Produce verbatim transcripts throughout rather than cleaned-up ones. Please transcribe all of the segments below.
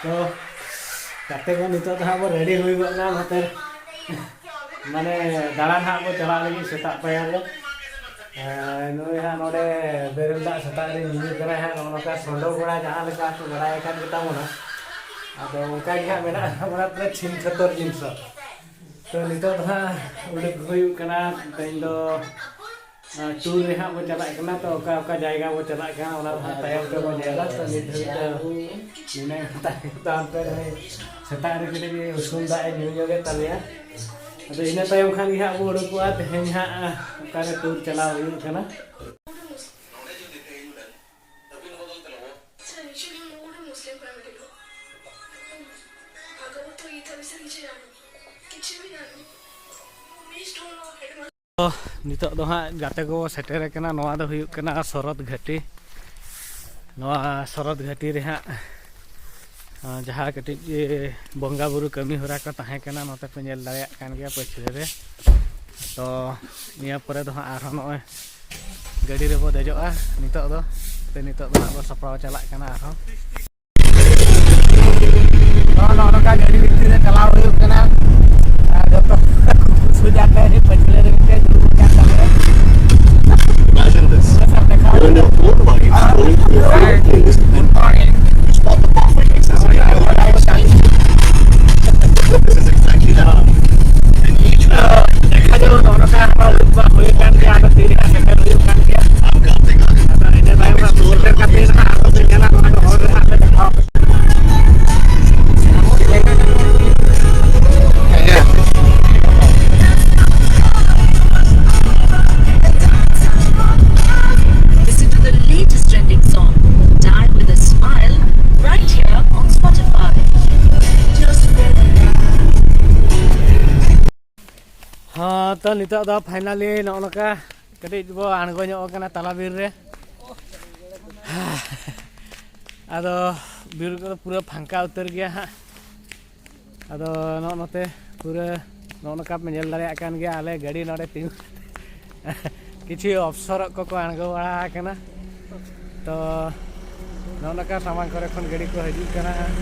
ᱛᱚ ᱜᱟᱛᱮ ᱠᱚ, ᱱᱤᱛᱚᱜ ᱫᱚ ᱦᱟᱸᱜ ᱵᱚ ᱨᱮᱰᱤ ᱦᱩᱭ ᱜᱚᱫ ᱱᱟ ᱱᱚᱛᱮ, ᱢᱟᱱᱮ ᱫᱟᱬᱟᱱ ᱦᱟᱸᱜ ᱵᱚ ᱪᱟᱞᱟᱜ ᱞᱟᱹᱜᱤᱫ ᱥᱮᱛᱟᱜ ᱯᱟᱭᱟᱨ ᱨᱮ᱾ ᱮᱸ, ᱱᱩᱭ ᱦᱟᱸᱜ ᱱᱚᱰᱮ ᱵᱮᱨᱮᱞ ᱫᱟᱜ ᱥᱮᱛᱟᱜ ᱨᱮ ᱧᱩ ᱠᱟᱱᱟᱭ ᱦᱟᱸᱜ, ᱱᱚᱜᱼᱚ ᱱᱚᱝᱠᱟ ᱥᱚᱸᱰᱚ ᱜᱚᱲᱟ ᱡᱟᱦᱟᱸ ᱞᱮᱠᱟ ᱠᱚ ᱵᱟᱲᱟᱭ ᱟᱠᱟᱫ ᱜᱮᱛᱟ ᱵᱚᱱᱟ, ᱟᱫᱚ ᱚᱱᱠᱟ ᱜᱮ ᱦᱟᱸᱜ ᱢᱮᱱᱟᱜᱼᱟ ᱚᱱᱟ ᱯᱩᱨᱟᱹ ᱪᱷᱤᱢ ᱪᱷᱟᱹᱛᱚᱨ ᱡᱤᱱᱤᱥ᱾ ᱛᱚ ᱱᱤᱛᱚᱜ ᱫᱚ ᱦᱟᱸᱜ ᱩᱰᱩᱠ ᱦᱩᱭᱩᱜ ᱠᱟᱱᱟ, ᱛᱮᱦᱮᱧ ᱫᱚ ᱴᱩᱨ ᱨᱮ ᱦᱟᱸᱜ ᱵᱚ ᱪᱟᱞᱟᱜ ᱠᱟᱱᱟ᱾ ᱛᱚ ᱚᱠᱟ ᱚᱠᱟ ᱡᱟᱭᱜᱟ ᱵᱚ ᱪᱟᱞᱟᱜ ᱠᱟᱱᱟ ᱚᱱᱟ ᱫᱚ ᱦᱟᱸᱜ ᱛᱟᱭᱚᱢ ᱛᱮᱵᱚ ᱧᱮᱞᱟ᱾ ᱛᱚ ᱱᱤᱛ ᱫᱷᱟᱹᱵᱤᱡ ᱫᱚ ᱱᱤᱱᱟᱹᱜ ᱜᱮ ᱛᱟᱦᱮᱸ ᱠᱟᱱ ᱛᱟᱦᱮᱸ᱾ ᱥᱮᱛᱟᱜ ᱨᱮ ᱠᱟᱹᱴᱤᱡ ᱩᱥᱩᱞ ᱫᱟᱜ ᱮ ᱧᱩ ᱧᱚᱜᱮᱫ ᱛᱟᱞᱮᱭᱟ᱾ ᱟᱫᱚ ᱤᱱᱟᱹ ᱛᱟᱭᱚᱢ ᱠᱷᱟᱱ ᱜᱮ ᱦᱟᱸᱜ ᱵᱚ ᱩᱰᱩᱠᱚᱜᱼᱟ ᱛᱮᱦᱮᱧ ᱦᱟᱸᱜ ᱚᱠᱟᱨᱮ ᱴᱩᱨ ᱪᱟᱞᱟᱣ ᱦᱩᱭᱩᱜ ᱠᱟᱱᱟ᱾ ᱛᱚ, ᱱᱤᱛᱚᱜ ᱫᱚ ᱦᱟᱸᱜ ᱜᱟᱛᱮ ᱠᱚ ᱥᱮᱴᱮᱨ ᱟᱠᱟᱱᱟ᱾ ᱱᱚᱣᱟ ᱫᱚ ᱦᱩᱭᱩᱜ ᱠᱟᱱᱟ ᱥᱚᱨᱚᱛ ᱜᱷᱟᱹᱴᱤ᱾ ᱱᱚᱣᱟ ᱥᱚᱨᱚᱛ ᱜᱷᱟᱹᱴᱤ ᱨᱮ ᱦᱟᱸᱜ, ᱟᱸ, ᱡᱟᱦᱟᱸ ᱠᱟᱹᱴᱤᱡ, ᱮ, ᱵᱚᱸᱜᱟ ᱵᱩᱨᱩ ᱠᱟᱹᱢᱤ ᱦᱚᱨᱟ ᱠᱚ ᱛᱟᱦᱮᱸ ᱠᱟᱱᱟ, ᱱᱚᱛᱮ ᱯᱮ ᱧᱮᱞ ᱫᱟᱲᱮᱭᱟᱜ ᱠᱟᱱ ᱜᱮᱭᱟ ᱯᱟᱹᱪᱷᱞᱟᱹ ᱨᱮ᱾ ᱛᱚ, ᱱᱤᱭᱟᱹ ᱯᱚᱨᱮ ᱫᱚ ᱦᱟᱸᱜ ᱟᱨᱦᱚᱸ ᱱᱚᱜᱼᱚᱭ ᱜᱟᱹᱰᱤ ᱨᱮᱵᱚ ᱫᱮᱡᱚᱜᱼᱟ᱾ ᱱᱤᱛᱚᱜ ᱫᱚ, ᱛᱚ, ᱱᱤᱛᱚᱜ ᱫᱚ ᱦᱟᱸᱜ ᱵᱚ ᱥᱟᱯᱲᱟᱣ ᱪᱟᱞᱟᱜ ᱠᱟᱱᱟ ᱟᱨᱦᱚᱸ᱾ ᱛᱚ, ᱱᱚᱜᱼᱚ ᱱᱚᱝᱠᱟ ᱜᱟᱹᱰᱤ ᱵᱷᱤᱛᱨᱤ ᱨᱮ ᱪᱟᱞᱟᱣ ᱦᱩᱭᱩᱜ ᱠᱟᱱᱟ᱾ ᱟᱨ ᱡᱚᱛᱚ ᱥᱩᱡᱟ ᱛᱮ ᱟᱹᱰᱤ ᱯᱟᱹᱪᱷᱞᱟᱹ ᱨᱮ ᱢᱤᱫᱴᱮᱱ ᱫᱩᱲᱩᱵ ᱠᱟᱱ ᱛᱟᱞᱮᱭᱟ᱾ Imagine this. There are no four lines going through a fireplace and spot the perfect accessory. This is exactly that. And each one ᱫᱮᱠᱷᱟ ᱡᱟᱣ ᱱᱚᱜᱼᱚ ᱱᱚᱝᱠᱟ ᱦᱩᱭ ᱠᱟᱱ ᱜᱮᱭᱟ, ᱟᱫᱚ ᱛᱤᱨᱮ ᱦᱟᱸᱜ ᱥᱮᱴᱮᱨ ᱦᱩᱭᱩᱜ ᱠᱟᱱ ᱜᱮᱭᱟ᱾ ᱟᱫᱚ ᱤᱱᱟᱹ ᱛᱟᱭᱚᱢ ᱦᱟᱸᱜ ᱥᱩᱨ ᱥᱮᱴᱮᱨ ᱠᱟᱛᱮ ᱦᱟᱸᱜ ᱟᱨᱦᱚᱸ ᱯᱮ ᱧᱮᱞᱟ ᱱᱚᱣᱟ ᱫᱚ ᱦᱚᱨ ᱨᱮ ᱦᱟᱸᱜ ᱞᱮ ᱫᱮᱠᱷᱟᱣ᱾ Listen to the latest trending song, Die with a Smile, right here on Spotify. ᱦᱚᱸ, ᱛᱚ ᱱᱤᱛᱚᱜ ᱫᱚ finally ᱱᱚᱜᱼᱚ ᱱᱚᱝᱠᱟ ᱠᱟᱹᱴᱤᱡ ᱵᱚ ᱟᱬᱜᱚ ᱧᱚᱜ ᱟᱠᱟᱱᱟ ᱛᱟᱞᱟ ᱵᱤᱨ ᱨᱮ᱾ ᱟᱫᱚ ᱵᱤᱨ ᱠᱚᱫᱚ ᱯᱩᱨᱟᱹ ᱯᱷᱟᱸᱠᱟ ᱩᱛᱟᱹᱨ ᱜᱮᱭᱟ ᱦᱟᱸᱜ᱾ ᱟᱫᱚ ᱱᱚᱜᱼᱚ ᱱᱚᱛᱮ ᱯᱩᱨᱟᱹ ᱱᱚᱜᱼᱚ ᱱᱚᱝᱠᱟ ᱯᱮ ᱧᱮᱞ ᱫᱟᱲᱮᱭᱟᱜ ᱠᱟᱱ ᱜᱮᱭᱟ, ᱟᱞᱮ ᱜᱟᱹᱰᱤ ᱱᱚᱰᱮ ᱛᱤᱸᱜᱩ ᱠᱤᱪᱷᱩ ᱚᱯᱥᱚᱨᱚᱜ ᱠᱚᱠᱚ ᱟᱬᱜᱚ ᱵᱟᱲᱟ ᱟᱠᱟᱱᱟ᱾ ᱛᱚ ᱱᱚᱜᱼᱚ ᱱᱚᱝᱠᱟ ᱥᱟᱢᱟᱝ ᱠᱚᱨᱮ ᱠᱷᱚᱱ ᱜᱟᱹᱰᱤ ᱠᱚ ᱦᱤᱡᱩᱜ ᱠᱟᱱᱟ ᱦᱟᱸᱜ᱾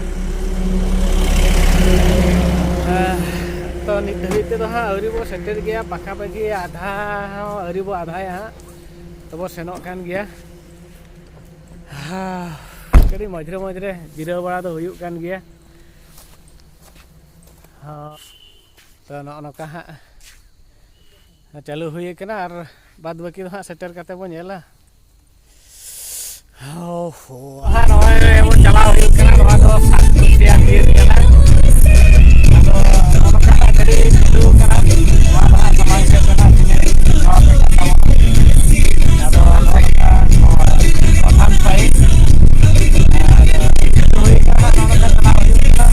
ᱛᱚ, ᱱᱤᱛ ᱫᱷᱟᱹᱵᱤᱡ ᱛᱮᱫᱚ ᱦᱟᱸᱜ ᱟᱹᱣᱨᱤ ᱵᱚ ᱥᱮᱴᱮᱨ ᱜᱮᱭᱟ, ᱯᱟᱠᱟ ᱯᱟᱠᱤ ᱟᱫᱷᱟ ᱦᱚᱸ ᱟᱹᱣᱨᱤ ᱵᱚ ᱟᱫᱷᱟᱭᱟ ᱦᱟᱸᱜ᱾ ᱛᱚᱵᱚ ᱥᱮᱱᱚᱜ ᱠᱟᱱ ᱜᱮᱭᱟ᱾ ᱠᱟᱹᱴᱤᱡ ᱢᱚᱡᱽᱨᱮ ᱢᱚᱡᱽᱨᱮ ᱡᱤᱨᱟᱹᱣ ᱵᱟᱲᱟ ᱫᱚ ᱦᱩᱭᱩᱜ ᱠᱟᱱ ᱜᱮᱭᱟ᱾ ᱦᱚᱸ, ᱛᱚ, ᱱᱚᱜᱼᱚ ᱱᱚᱝᱠᱟ ᱦᱟᱸᱜ ᱪᱟᱹᱞᱩ ᱦᱩᱭ ᱠᱟᱱᱟ, ᱟᱨ ᱵᱟᱫ ᱵᱟᱹᱠᱤ ᱫᱚ ᱦᱟᱸᱜ ᱥᱮᱴᱮᱨ ᱠᱟᱛᱮ ᱵᱚ ᱧᱮᱞᱟ᱾ ᱦᱚᱸ, ᱦᱚᱸ᱾ ᱦᱟᱸᱜ ᱱᱚᱜᱼᱚᱭ ᱵᱚᱱ ᱪᱟᱞᱟᱣ ᱦᱩᱭᱩᱜ ᱠᱟᱱᱟ, ᱱᱚᱣᱟ ᱫᱚ ᱥᱟᱛ ᱠᱩᱴᱤᱭᱟ ᱵᱤᱨ ᱠᱟᱱᱟ᱾ ᱟᱫᱚ ᱱᱚᱜᱼᱚ ᱱᱚᱝᱠᱟ ᱦᱟᱸᱜ ᱜᱟᱹᱰᱤ ᱪᱟᱹᱞᱩ ᱠᱟᱱᱟ, ᱱᱚᱣᱟ ᱫᱚ ᱦᱟᱸᱜ ᱥᱟᱢᱟᱝ ᱥᱮᱫ ᱨᱮᱱᱟᱜ ᱛᱤᱱᱟᱹᱜ ᱟᱫᱚ ᱱᱚᱜᱼᱚ ᱱᱚᱝᱠᱟ ᱱᱚᱣᱟ ᱯᱨᱚᱫᱷᱟᱱ ᱥᱟᱭᱤᱰ ᱦᱩᱭ ᱠᱟᱱᱟ, ᱱᱚᱜᱼᱚ ᱱᱚᱝᱠᱟ ᱪᱟᱞᱟᱣ ᱦᱩᱭᱩᱜ ᱠᱟᱱᱟ᱾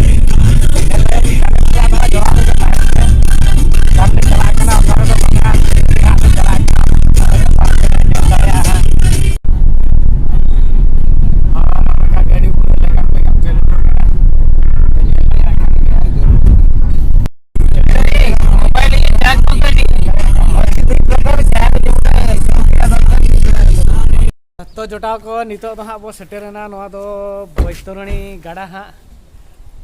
ᱛᱚ ᱡᱚᱴᱟᱣ ᱠᱚ, ᱱᱤᱛᱚᱜ ᱫᱚ ᱦᱟᱸᱜ ᱵᱚ ᱥᱮᱴᱮᱨᱮᱱᱟ ᱱᱚᱣᱟ ᱫᱚ ᱵᱳᱭᱛᱚᱨᱚᱬᱤ ᱜᱟᱰᱟ ᱦᱟᱸᱜ᱾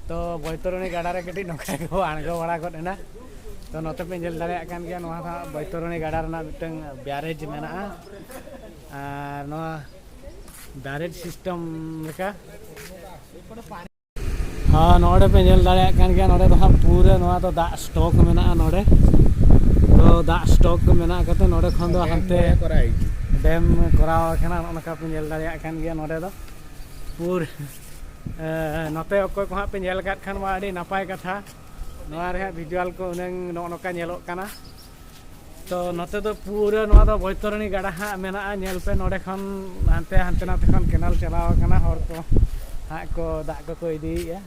ᱛᱚ ᱵᱳᱭᱛᱚᱨᱚᱬᱤ ᱜᱟᱰᱟ ᱨᱮ ᱠᱟᱹᱴᱤᱡ ᱱᱚᱝᱠᱟ ᱜᱮᱵᱚ ᱟᱬᱜᱚ ᱵᱟᱲᱟ ᱜᱚᱫ ᱮᱱᱟ᱾ ᱛᱚ ᱱᱚᱛᱮ ᱯᱮ ᱧᱮᱞ ᱫᱟᱲᱮᱭᱟᱜ ᱠᱟᱱ ᱜᱮᱭᱟ, ᱱᱚᱣᱟ ᱫᱚ ᱦᱟᱸᱜ ᱵᱳᱭᱛᱚᱨᱚᱬᱤ ᱜᱟᱰᱟ ᱨᱮᱱᱟᱜ ᱢᱤᱫᱴᱟᱝ ᱵᱮᱨᱮᱡᱽ ᱢᱮᱱᱟᱜᱼᱟ᱾ ᱟᱨ ᱱᱚᱣᱟ ᱵᱮᱨᱮᱡᱽ ᱥᱤᱥᱴᱮᱢ ᱞᱮᱠᱟ᱾ ᱦᱮᱸ, ᱱᱚᱰᱮ ᱯᱮ ᱧᱮᱞ ᱫᱟᱲᱮᱭᱟᱜ ᱠᱟᱱ ᱜᱮᱭᱟ, ᱱᱚᱰᱮ ᱫᱚ ᱦᱟᱸᱜ ᱯᱩᱨᱟᱹ ᱱᱚᱣᱟ ᱫᱚ ᱫᱟᱜ ᱥᱴᱚᱠ ᱢᱮᱱᱟᱜᱼᱟ ᱱᱚᱰᱮ᱾ ᱛᱚ ᱫᱟᱜ ᱥᱴᱚᱠ ᱢᱮᱱᱟᱜ ᱠᱟᱛᱮ ᱱᱚᱰᱮ ᱠᱷᱚᱱ ᱫᱚ ᱦᱟᱱᱛᱮ ᱰᱮᱢ ᱠᱚᱨᱟᱣ ᱟᱠᱟᱱᱟ᱾ ᱱᱚᱜᱼᱚ ᱱᱚᱝᱠᱟ ᱯᱮ ᱧᱮᱞ ᱫᱟᱲᱮᱭᱟᱜ ᱠᱟᱱ ᱜᱮᱭᱟ ᱱᱚᱰᱮ ᱫᱚ ᱯᱩᱨᱟᱹ᱾ ᱮ, ᱱᱚᱛᱮ ᱚᱠᱚᱭ ᱠᱚ ᱦᱟᱸᱜ ᱯᱮ ᱧᱮᱞ ᱟᱠᱟᱫ ᱠᱷᱟᱱ ᱢᱟ ᱟᱹᱰᱤ ᱱᱟᱯᱟᱭ ᱠᱟᱛᱷᱟ᱾ ᱱᱚᱣᱟ ᱨᱮ ᱦᱟᱸᱜ ᱵᱷᱤᱡᱩᱣᱟᱞ ᱠᱚ ᱩᱱᱟᱹᱝ ᱱᱚᱜᱼᱚ ᱱᱚᱝᱠᱟ ᱧᱮᱞᱚᱜ ᱠᱟᱱᱟ᱾ ᱛᱚ ᱱᱚᱛᱮ ᱫᱚ ᱯᱩᱨᱟᱹ ᱱᱚᱣᱟ ᱫᱚ ᱵᱳᱭᱛᱚᱨᱚᱬᱤ ᱜᱟᱰᱟ ᱦᱟᱸᱜ ᱢᱮᱱᱟᱜᱼᱟ᱾ ᱧᱮᱞ ᱯᱮ, ᱱᱚᱰᱮ ᱠᱷᱚᱱ ᱦᱟᱱᱛᱮ, ᱦᱟᱱᱛᱮ ᱱᱟᱛᱮ ᱠᱷᱚᱱ ᱠᱮᱱᱟᱞ ᱪᱟᱞᱟᱣ ᱟᱠᱟᱱᱟ, ᱦᱚᱲ ᱠᱚ ᱦᱟᱸᱜ ᱠᱚ ᱫᱟᱜ ᱠᱚᱠᱚ ᱤᱫᱤᱭᱮᱫᱼᱟ᱾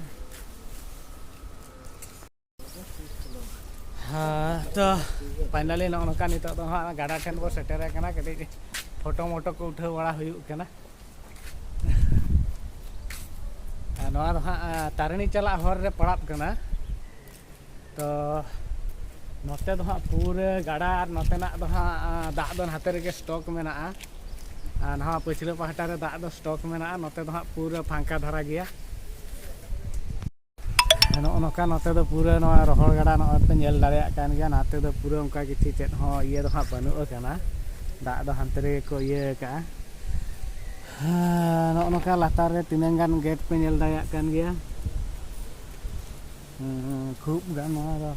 ᱦᱮᱸ, ᱛᱚ ᱯᱷᱟᱭᱱᱟᱞᱤ ᱱᱚᱜᱼᱚ ᱱᱚᱝᱠᱟ ᱱᱤᱛᱚᱜ ᱫᱚ ᱦᱟᱸᱜ ᱜᱟᱰᱟ ᱴᱷᱮᱱ ᱵᱚ ᱥᱮᱴᱮᱨ ᱟᱠᱟᱱᱟ᱾ ᱠᱟᱹᱴᱤᱡ ᱯᱷᱳᱴᱳ ᱢᱳᱴᱳ ᱠᱚ ᱩᱴᱷᱟᱹᱣ ᱵᱟᱲᱟ ᱦᱩᱭᱩᱜ ᱠᱟᱱᱟ᱾ ᱟᱨ ᱱᱚᱣᱟ ᱫᱚ ᱦᱟᱸᱜ, ᱟᱸ, ᱛᱟᱹᱨᱤᱬᱤ ᱪᱟᱞᱟᱜ ᱦᱚᱨ ᱨᱮ ᱯᱟᱲᱟᱜ ᱠᱟᱱᱟ᱾ ᱛᱚ ᱱᱚᱛᱮ ᱫᱚ ᱦᱟᱸᱜ ᱯᱩᱨᱟᱹ ᱜᱟᱰᱟ, ᱟᱨ ᱱᱚᱛᱮᱱᱟᱜ ᱫᱚ ᱦᱟᱸᱜ, ᱟᱸ, ᱫᱟᱜ ᱫᱚ ᱱᱟᱛᱮ ᱨᱮᱜᱮ ᱥᱴᱚᱠ ᱢᱮᱱᱟᱜᱼᱟ᱾ ᱟᱨ ᱱᱚᱣᱟ ᱯᱟᱹᱪᱷᱞᱟᱹ ᱯᱟᱦᱴᱟ ᱨᱮ ᱫᱟᱜ ᱫᱚ ᱥᱴᱚᱠ ᱢᱮᱱᱟᱜᱼᱟ, ᱱᱚᱛᱮ ᱫᱚ ᱦᱟᱸᱜ ᱯᱩᱨᱟᱹ ᱯᱷᱟᱸᱠᱟ ᱫᱷᱟᱨᱟ ᱜᱮᱭᱟ᱾ ᱱᱚᱜᱼᱚ ᱱᱚᱝᱠᱟ ᱱᱚᱛᱮ ᱫᱚ ᱯᱩᱨᱟᱹ ᱱᱚᱣᱟ ᱨᱚᱦᱚᱲ ᱜᱟᱰᱟ ᱱᱚᱜᱼᱚᱭ ᱯᱮ ᱧᱮᱞ ᱫᱟᱲᱮᱭᱟᱜ ᱠᱟᱱ ᱜᱮᱭᱟ᱾ ᱱᱟᱛᱮ ᱫᱚ ᱯᱩᱨᱟᱹ ᱚᱱᱠᱟ ᱠᱤᱪᱷᱩ ᱪᱮᱫ ᱦᱚᱸ ᱤᱭᱟᱹ ᱫᱚ ᱦᱟᱸᱜ ᱵᱟᱹᱱᱩᱜ ᱟᱠᱟᱱᱟ, ᱫᱟᱜ ᱫᱚ ᱦᱟᱱᱛᱮ ᱨᱮᱜᱮ ᱠᱚ ᱤᱭᱟᱹ ᱟᱠᱟᱜᱼᱟ᱾ ᱦᱮᱸ, ᱱᱚᱜᱼᱚ ᱱᱚᱝᱠᱟ ᱞᱟᱛᱟᱨ ᱨᱮ ᱛᱤᱱᱟᱹᱝ ᱜᱟᱱ ᱜᱮᱴ ᱯᱮ ᱧᱮᱞ ᱫᱟᱲᱮᱭᱟᱜ ᱠᱟᱱ ᱜᱮᱭᱟ᱾ ᱦᱩᱸ, ᱠᱷᱩᱵ ᱜᱟᱱ ᱱᱚᱣᱟ ᱫᱚ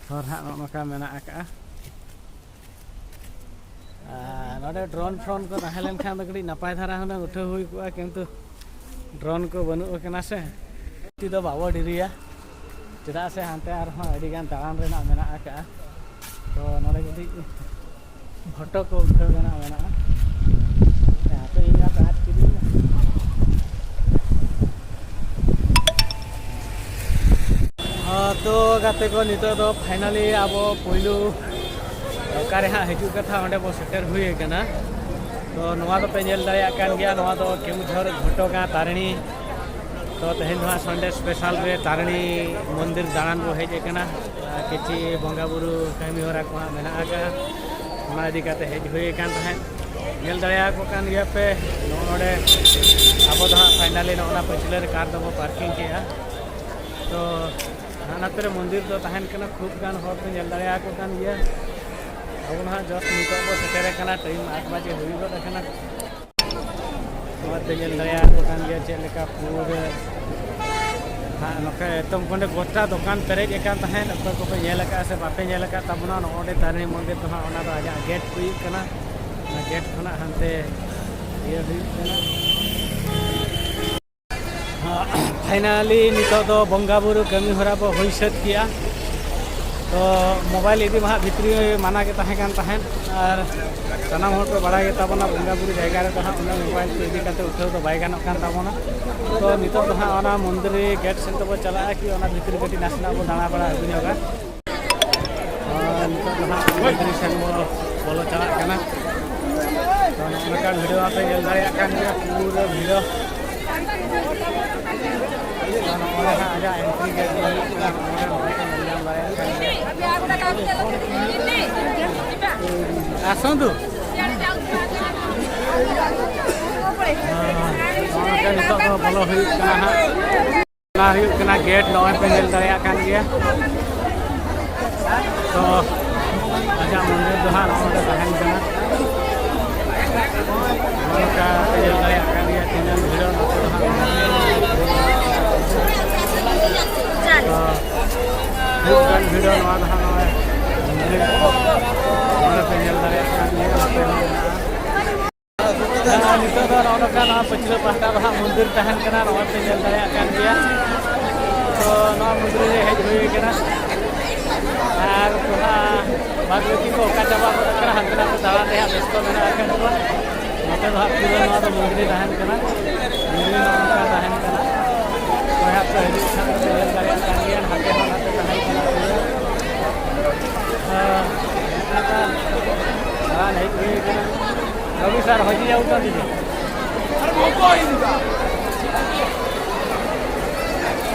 ᱦᱚᱨ ᱦᱟᱸᱜ ᱱᱚᱜᱼᱚ ᱱᱚᱝᱠᱟ ᱢᱮᱱᱟᱜ ᱟᱠᱟᱜᱼᱟ᱾ ᱟᱨ ᱱᱚᱰᱮ ᱰᱨᱳᱱ ᱯᱷᱨᱳᱱ ᱠᱚ ᱛᱟᱦᱮᱸ ᱞᱮᱱᱠᱷᱟᱱ ᱫᱚ ᱠᱟᱹᱴᱤᱡ ᱱᱟᱯᱟᱭ ᱫᱷᱟᱨᱟ ᱦᱩᱱᱟᱹᱝ ᱩᱴᱷᱟᱹᱣ ᱦᱩᱭ ᱠᱚᱜᱼᱟ, ᱠᱤᱱᱛᱩ ᱰᱨᱳᱱ ᱠᱚ ᱵᱟᱹᱱᱩᱜ ᱟᱠᱟᱱᱟ ᱥᱮ᱾ ᱛᱤ ᱫᱚ ᱵᱟᱵᱚ ᱰᱮᱨᱤᱭᱟ, ᱪᱮᱫᱟᱜ ᱥᱮ ᱦᱟᱱᱛᱮ ᱟᱨᱦᱚᱸ ᱟᱹᱰᱤ ᱜᱟᱱ ᱫᱟᱬᱟᱱ ᱨᱮᱱᱟᱜ ᱢᱮᱱᱟᱜ ᱟᱠᱟᱜᱼᱟ᱾ ᱛᱚ ᱱᱚᱰᱮ ᱠᱟᱹᱴᱤᱡ ᱯᱷᱳᱴᱳ ᱠᱚ ᱩᱴᱷᱟᱹᱣ ᱨᱮᱱᱟᱜ ᱢᱮᱱᱟᱜᱼᱟ᱾ ᱦᱟᱯᱮ ᱤᱧ ᱢᱟ ᱯᱮ ᱟᱫ ᱠᱤᱫᱤᱧ᱾ ᱦᱚᱸ, ᱛᱚ ᱜᱟᱛᱮ ᱠᱚ, ᱱᱤᱛᱚᱜ ᱫᱚ ᱯᱷᱟᱭᱱᱟᱞᱤ ᱟᱵᱚ ᱯᱳᱭᱞᱳ ᱚᱠᱟᱨᱮ ᱦᱟᱸᱜ ᱦᱤᱡᱩᱜ ᱠᱟᱛᱷᱟ, ᱚᱸᱰᱮ ᱵᱚ ᱥᱮᱴᱮᱨ ᱦᱩᱭ ᱟᱠᱟᱱᱟ᱾ ᱛᱚ ᱱᱚᱣᱟ ᱫᱚᱯᱮ ᱧᱮᱞ ᱫᱟᱲᱮᱭᱟᱜ ᱠᱟᱱ ᱜᱮᱭᱟ, ᱱᱚᱣᱟ ᱫᱚ ᱠᱮᱣᱩᱡᱷᱚᱨ ᱜᱷᱚᱴᱚᱜᱟᱸ ᱛᱟᱨᱤᱬᱤ᱾ ᱛᱚ ᱛᱮᱦᱮᱧ ᱫᱚ ᱦᱟᱸᱜ ᱥᱟᱱᱰᱮ ᱥᱯᱮᱥᱟᱞ ᱨᱮ ᱛᱟᱨᱤᱬᱤ ᱢᱚᱱᱫᱤᱨ ᱫᱟᱬᱟᱱ ᱵᱚ ᱦᱮᱡ ᱟᱠᱟᱱᱟ᱾ ᱟᱨ ᱠᱤᱪᱷᱤ ᱵᱚᱸᱜᱟ ᱵᱩᱨᱩ ᱠᱟᱹᱢᱤ ᱦᱚᱨᱟ ᱠᱚ ᱦᱟᱸᱜ ᱢᱮᱱᱟᱜ ᱟᱠᱟᱫᱼᱟ, ᱚᱱᱟ ᱤᱫᱤ ᱠᱟᱛᱮ ᱦᱮᱡ ᱦᱩᱭ ᱟᱠᱟᱱ ᱛᱟᱦᱮᱸᱫ᱾ ᱧᱮᱞ ᱫᱟᱲᱮᱭᱟᱠᱚ ᱠᱟᱱ ᱜᱮᱭᱟ ᱯᱮ, ᱱᱚᱜᱼᱚ ᱱᱚᱰᱮ ᱟᱵᱚ ᱫᱚ ᱦᱟᱸᱜ ᱯᱷᱟᱭᱱᱟᱞᱤ ᱱᱚᱜᱼᱚ ᱱᱟ ᱯᱟᱹᱪᱷᱞᱟᱹ ᱨᱮ ᱠᱟᱨ ᱫᱚᱵᱚ ᱯᱟᱨᱠᱤᱝ ᱠᱮᱜᱼᱟ᱾ ᱛᱚ ᱦᱟᱱᱟᱛᱮ ᱨᱮ ᱢᱚᱱᱫᱤᱨ ᱫᱚ ᱛᱟᱦᱮᱱ ᱠᱟᱱᱟ, ᱠᱷᱩᱵ ᱜᱟᱱ ᱦᱚᱲ ᱠᱚ ᱧᱮᱞ ᱫᱟᱲᱮᱭᱟᱠᱚ ᱠᱟᱱ ᱜᱮᱭᱟ᱾ ᱟᱵᱚ ᱱᱟᱦᱟᱜ ᱡᱚᱥᱴ ᱱᱤᱛᱚᱜ ᱵᱚ ᱥᱮᱴᱮᱨ ᱟᱠᱟᱱᱟ, ᱴᱟᱭᱤᱢ ᱟᱴ ᱵᱟᱡᱮ ᱦᱩᱭ ᱜᱚᱫ ᱟᱠᱟᱱᱟ᱾ ᱱᱚᱣᱟ ᱯᱮ ᱧᱮᱞ ᱫᱟᱲᱮᱭᱟᱠᱚ ᱠᱟᱱ ᱜᱮᱭᱟ ᱪᱮᱫ ᱞᱮᱠᱟ ᱯᱩᱨᱟᱹ ᱦᱟᱸᱜ ᱱᱚᱝᱠᱟ ᱮᱛᱚᱢ ᱠᱷᱚᱱᱮ ᱜᱚᱴᱟ ᱫᱚᱠᱟᱱ ᱯᱮᱨᱮᱡ ᱟᱠᱟᱱ ᱛᱟᱦᱮᱸᱫ᱾ ᱚᱠᱚᱭ ᱠᱚᱯᱮ ᱧᱮᱞ ᱟᱠᱟᱫᱼᱟ ᱥᱮ ᱵᱟᱯᱮ ᱧᱮᱞ ᱟᱠᱟᱫ ᱛᱟᱵᱚᱱᱟ, ᱱᱚᱜᱼᱚᱭ ᱛᱟᱨᱤᱬᱤ ᱢᱚᱱᱫᱤᱨ ᱫᱚ ᱦᱟᱸᱜ ᱚᱱᱟ ᱫᱚ ᱟᱡᱟᱜ ᱜᱮᱴ ᱦᱩᱭᱩᱜ ᱠᱟᱱᱟ᱾ ᱚᱱᱟ ᱜᱮᱴ ᱠᱷᱚᱱᱟᱜ ᱦᱟᱱᱛᱮ ᱤᱭᱟᱹ ᱦᱩᱭᱩᱜ ᱠᱟᱱᱟ᱾ ᱯᱷᱟᱭᱱᱟᱞᱤ ᱱᱤᱛᱚᱜ ᱫᱚ ᱵᱚᱸᱜᱟ ᱵᱩᱨᱩ ᱠᱟᱹᱢᱤ ᱦᱚᱨᱟ ᱵᱚ ᱦᱩᱭ ᱥᱟᱹᱛ ᱠᱮᱜᱼᱟ᱾ ᱛᱚ ᱢᱳᱵᱟᱭᱤᱞ ᱤᱫᱤ ᱢᱟ ᱦᱟᱸᱜ ᱵᱷᱤᱛᱨᱤ ᱢᱟᱱᱟ ᱜᱮ ᱛᱟᱦᱮᱸ ᱠᱟᱱ ᱛᱟᱦᱮᱸᱫ, ᱟᱨ ᱥᱟᱱᱟᱢ ᱦᱚᱲ ᱠᱚ ᱵᱟᱲᱟᱭ ᱜᱮᱛᱟ ᱵᱚᱱᱟ ᱵᱚᱸᱜᱟ ᱵᱩᱨᱩ ᱡᱟᱭᱜᱟ ᱨᱮᱫᱚ ᱦᱟᱸᱜ ᱩᱱᱟᱹᱜ ᱢᱳᱵᱟᱭᱤᱞ ᱠᱚ ᱤᱫᱤ ᱠᱟᱛᱮ ᱩᱴᱷᱟᱹᱣ ᱫᱚ ᱵᱟᱭ ᱜᱟᱱᱚᱜ ᱠᱟᱱ ᱛᱟᱵᱚᱱᱟ᱾ ᱛᱚ ᱱᱤᱛᱚᱜ ᱫᱚ ᱦᱟᱸᱜ ᱚᱱᱟ ᱢᱚᱱᱫᱤᱨ ᱜᱮᱴ ᱥᱮᱱ ᱛᱮᱵᱚ ᱪᱟᱞᱟᱜᱼᱟ, ᱠᱤ ᱚᱱᱟ ᱵᱷᱤᱛᱨᱤ ᱠᱟᱹᱴᱤᱡ ᱱᱟᱥᱮᱱᱟᱜ ᱵᱚ ᱫᱟᱬᱟ ᱵᱟᱲᱟ ᱟᱹᱜᱩ ᱧᱚᱜᱟ᱾ ᱟᱨ ᱱᱤᱛᱚᱜ ᱫᱚ ᱦᱟᱸᱜ ᱢᱚᱱᱫᱤᱨ ᱥᱮᱱ ᱵᱚ ᱵᱚᱞᱚ ᱪᱟᱞᱟᱜ ᱠᱟᱱᱟ᱾ ᱛᱚ ᱱᱚᱜᱼᱚ ᱱᱚᱝᱠᱟ ᱵᱷᱤᱰᱤᱭᱳ ᱟᱯᱮ ᱧᱮᱞ ᱫᱟᱲᱮᱭᱟᱜ ᱠᱟᱱ ᱜᱮᱭᱟ, ᱯᱩᱨᱟᱹ ᱵᱷᱤᱰᱤᱭᱳ᱾ ᱱᱚᱜᱼᱚᱭ ᱦᱟᱸᱜ ᱟᱡᱟᱜ ᱮᱱᱴᱨᱤ ᱜᱮᱴ ᱫᱚ ᱦᱩᱭᱩᱜ ᱠᱟᱱᱟ ᱱᱚᱜᱼᱚᱭ, ᱱᱚᱜᱼᱚᱭ ᱯᱮ ᱧᱮᱞ ᱧᱟᱢ ᱫᱟᱲᱮᱭᱟᱜ ᱠᱟᱱ ᱜᱮᱭᱟ᱾ ᱟᱥᱚᱱᱛᱩ᱾ ᱱᱚᱜᱼᱚ ᱱᱚᱝᱠᱟ ᱱᱤᱛᱚᱜ ᱫᱚ ᱵᱚᱞᱚ ᱦᱩᱭᱩᱜ ᱠᱟᱱᱟ ᱦᱟᱸᱜ᱾ ᱚᱱᱟ ᱦᱩᱭᱩᱜ ᱠᱟᱱᱟ ᱜᱮᱴ, ᱱᱚᱜᱼᱚᱭ ᱯᱮ ᱧᱮᱞ ᱫᱟᱲᱮᱭᱟᱜ ᱠᱟᱱ ᱜᱮᱭᱟ᱾ ᱛᱚ ᱟᱡᱟᱜ ᱢᱚᱱᱫᱤᱨ ᱫᱚ ᱦᱟᱸᱜ ᱱᱚᱜᱼᱚ ᱱᱚᱰᱮ ᱛᱟᱦᱮᱱ ᱠᱟᱱᱟ᱾ ᱱᱚᱜᱼᱚ ᱱᱚᱝᱠᱟ ᱯᱮ ᱧᱮᱞ ᱫᱟᱲᱮᱭᱟᱜ ᱠᱟᱱ ᱜᱮᱭᱟ ᱛᱤᱱᱟᱹᱜ ᱵᱷᱤᱲᱚᱜ ᱱᱚᱛᱮ ᱫᱚ ᱦᱟᱸᱜ᱾ ᱛᱚ ᱦᱩᱭᱩᱜ ᱠᱟᱱ ᱵᱷᱤᱲᱚᱜ ᱱᱚᱣᱟ ᱫᱚ ᱦᱟᱸᱜ ᱱᱚᱜᱼᱚᱭ ᱢᱚᱱᱫᱤᱨ, ᱱᱚᱰᱮ ᱯᱮ ᱧᱮᱞ ᱫᱟᱲᱮᱭᱟᱜ ᱠᱟᱱ ᱜᱮᱭᱟ ᱱᱚᱛᱮ ᱦᱚᱸ ᱢᱮᱱᱟᱜᱼᱟ᱾ ᱦᱮᱸ, ᱱᱤᱛᱚᱜ ᱫᱚ ᱱᱚᱜᱼᱚ ᱱᱚᱝᱠᱟ ᱱᱚᱣᱟ ᱯᱟᱹᱪᱷᱞᱟᱹ ᱯᱟᱦᱴᱟ ᱫᱚ ᱦᱟᱸᱜ ᱢᱚᱱᱫᱤᱨ ᱛᱟᱦᱮᱱ ᱠᱟᱱᱟ, ᱱᱚᱜᱼᱚᱭ ᱯᱮ ᱧᱮᱞ ᱫᱟᱲᱮᱭᱟᱜ ᱠᱟᱱ ᱜᱮᱭᱟ᱾ ᱛᱚ ᱱᱚᱣᱟ ᱢᱚᱱᱫᱤᱨ ᱨᱮ ᱦᱮᱡ ᱦᱩᱭ ᱠᱟᱱᱟ᱾ ᱟᱨ ᱠᱚᱲᱟ ᱵᱟᱫ ᱵᱟᱹᱠᱤ ᱠᱚ ᱚᱠᱟ ᱪᱟᱵᱟ ᱜᱚᱫ ᱠᱟᱱᱟ, ᱦᱟᱱᱛᱮ ᱱᱟᱛᱮ ᱫᱟᱬᱟᱱ ᱨᱮ ᱦᱟᱸᱜ ᱵᱮᱥᱛᱚ ᱢᱮᱱᱟᱜ ᱟᱠᱟᱫ ᱠᱚᱣᱟ᱾ ᱱᱚᱛᱮ ᱫᱚ ᱦᱟᱸᱜ ᱯᱩᱨᱟᱹ ᱱᱚᱣᱟ ᱫᱚ ᱢᱚᱱᱫᱤᱨ ᱛᱟᱦᱮᱱ ᱠᱟᱱᱟ, ᱢᱚᱱᱫᱤᱨ ᱱᱚᱜᱼᱚ ᱱᱚᱝᱠᱟ ᱛᱟᱦᱮᱱ ᱠᱟᱱᱟ᱾ ᱚᱠᱚᱭ ᱦᱟᱸᱜ ᱠᱚ ᱦᱤᱡᱩᱜ ᱠᱷᱟᱱ ᱫᱚ ᱧᱮᱞ ᱫᱟᱲᱮᱭᱟᱜ ᱠᱟᱱ ᱜᱮᱭᱟ, ᱦᱟᱱᱛᱮ ᱦᱚᱸ ᱱᱟᱛᱮ ᱛᱟᱦᱮᱱ ᱠᱟᱱᱟ ᱯᱩᱨᱟᱹ᱾ ᱦᱮᱸ, ᱱᱚᱝᱠᱟ ᱫᱟᱬᱟᱱ ᱦᱮᱡ ᱦᱩᱭ ᱠᱟᱱᱟ᱾ ᱨᱚᱵᱤ ᱥᱟᱨ, ᱦᱚᱡᱤ ᱡᱟᱣ ᱠᱟᱱ ᱫᱤᱱ᱾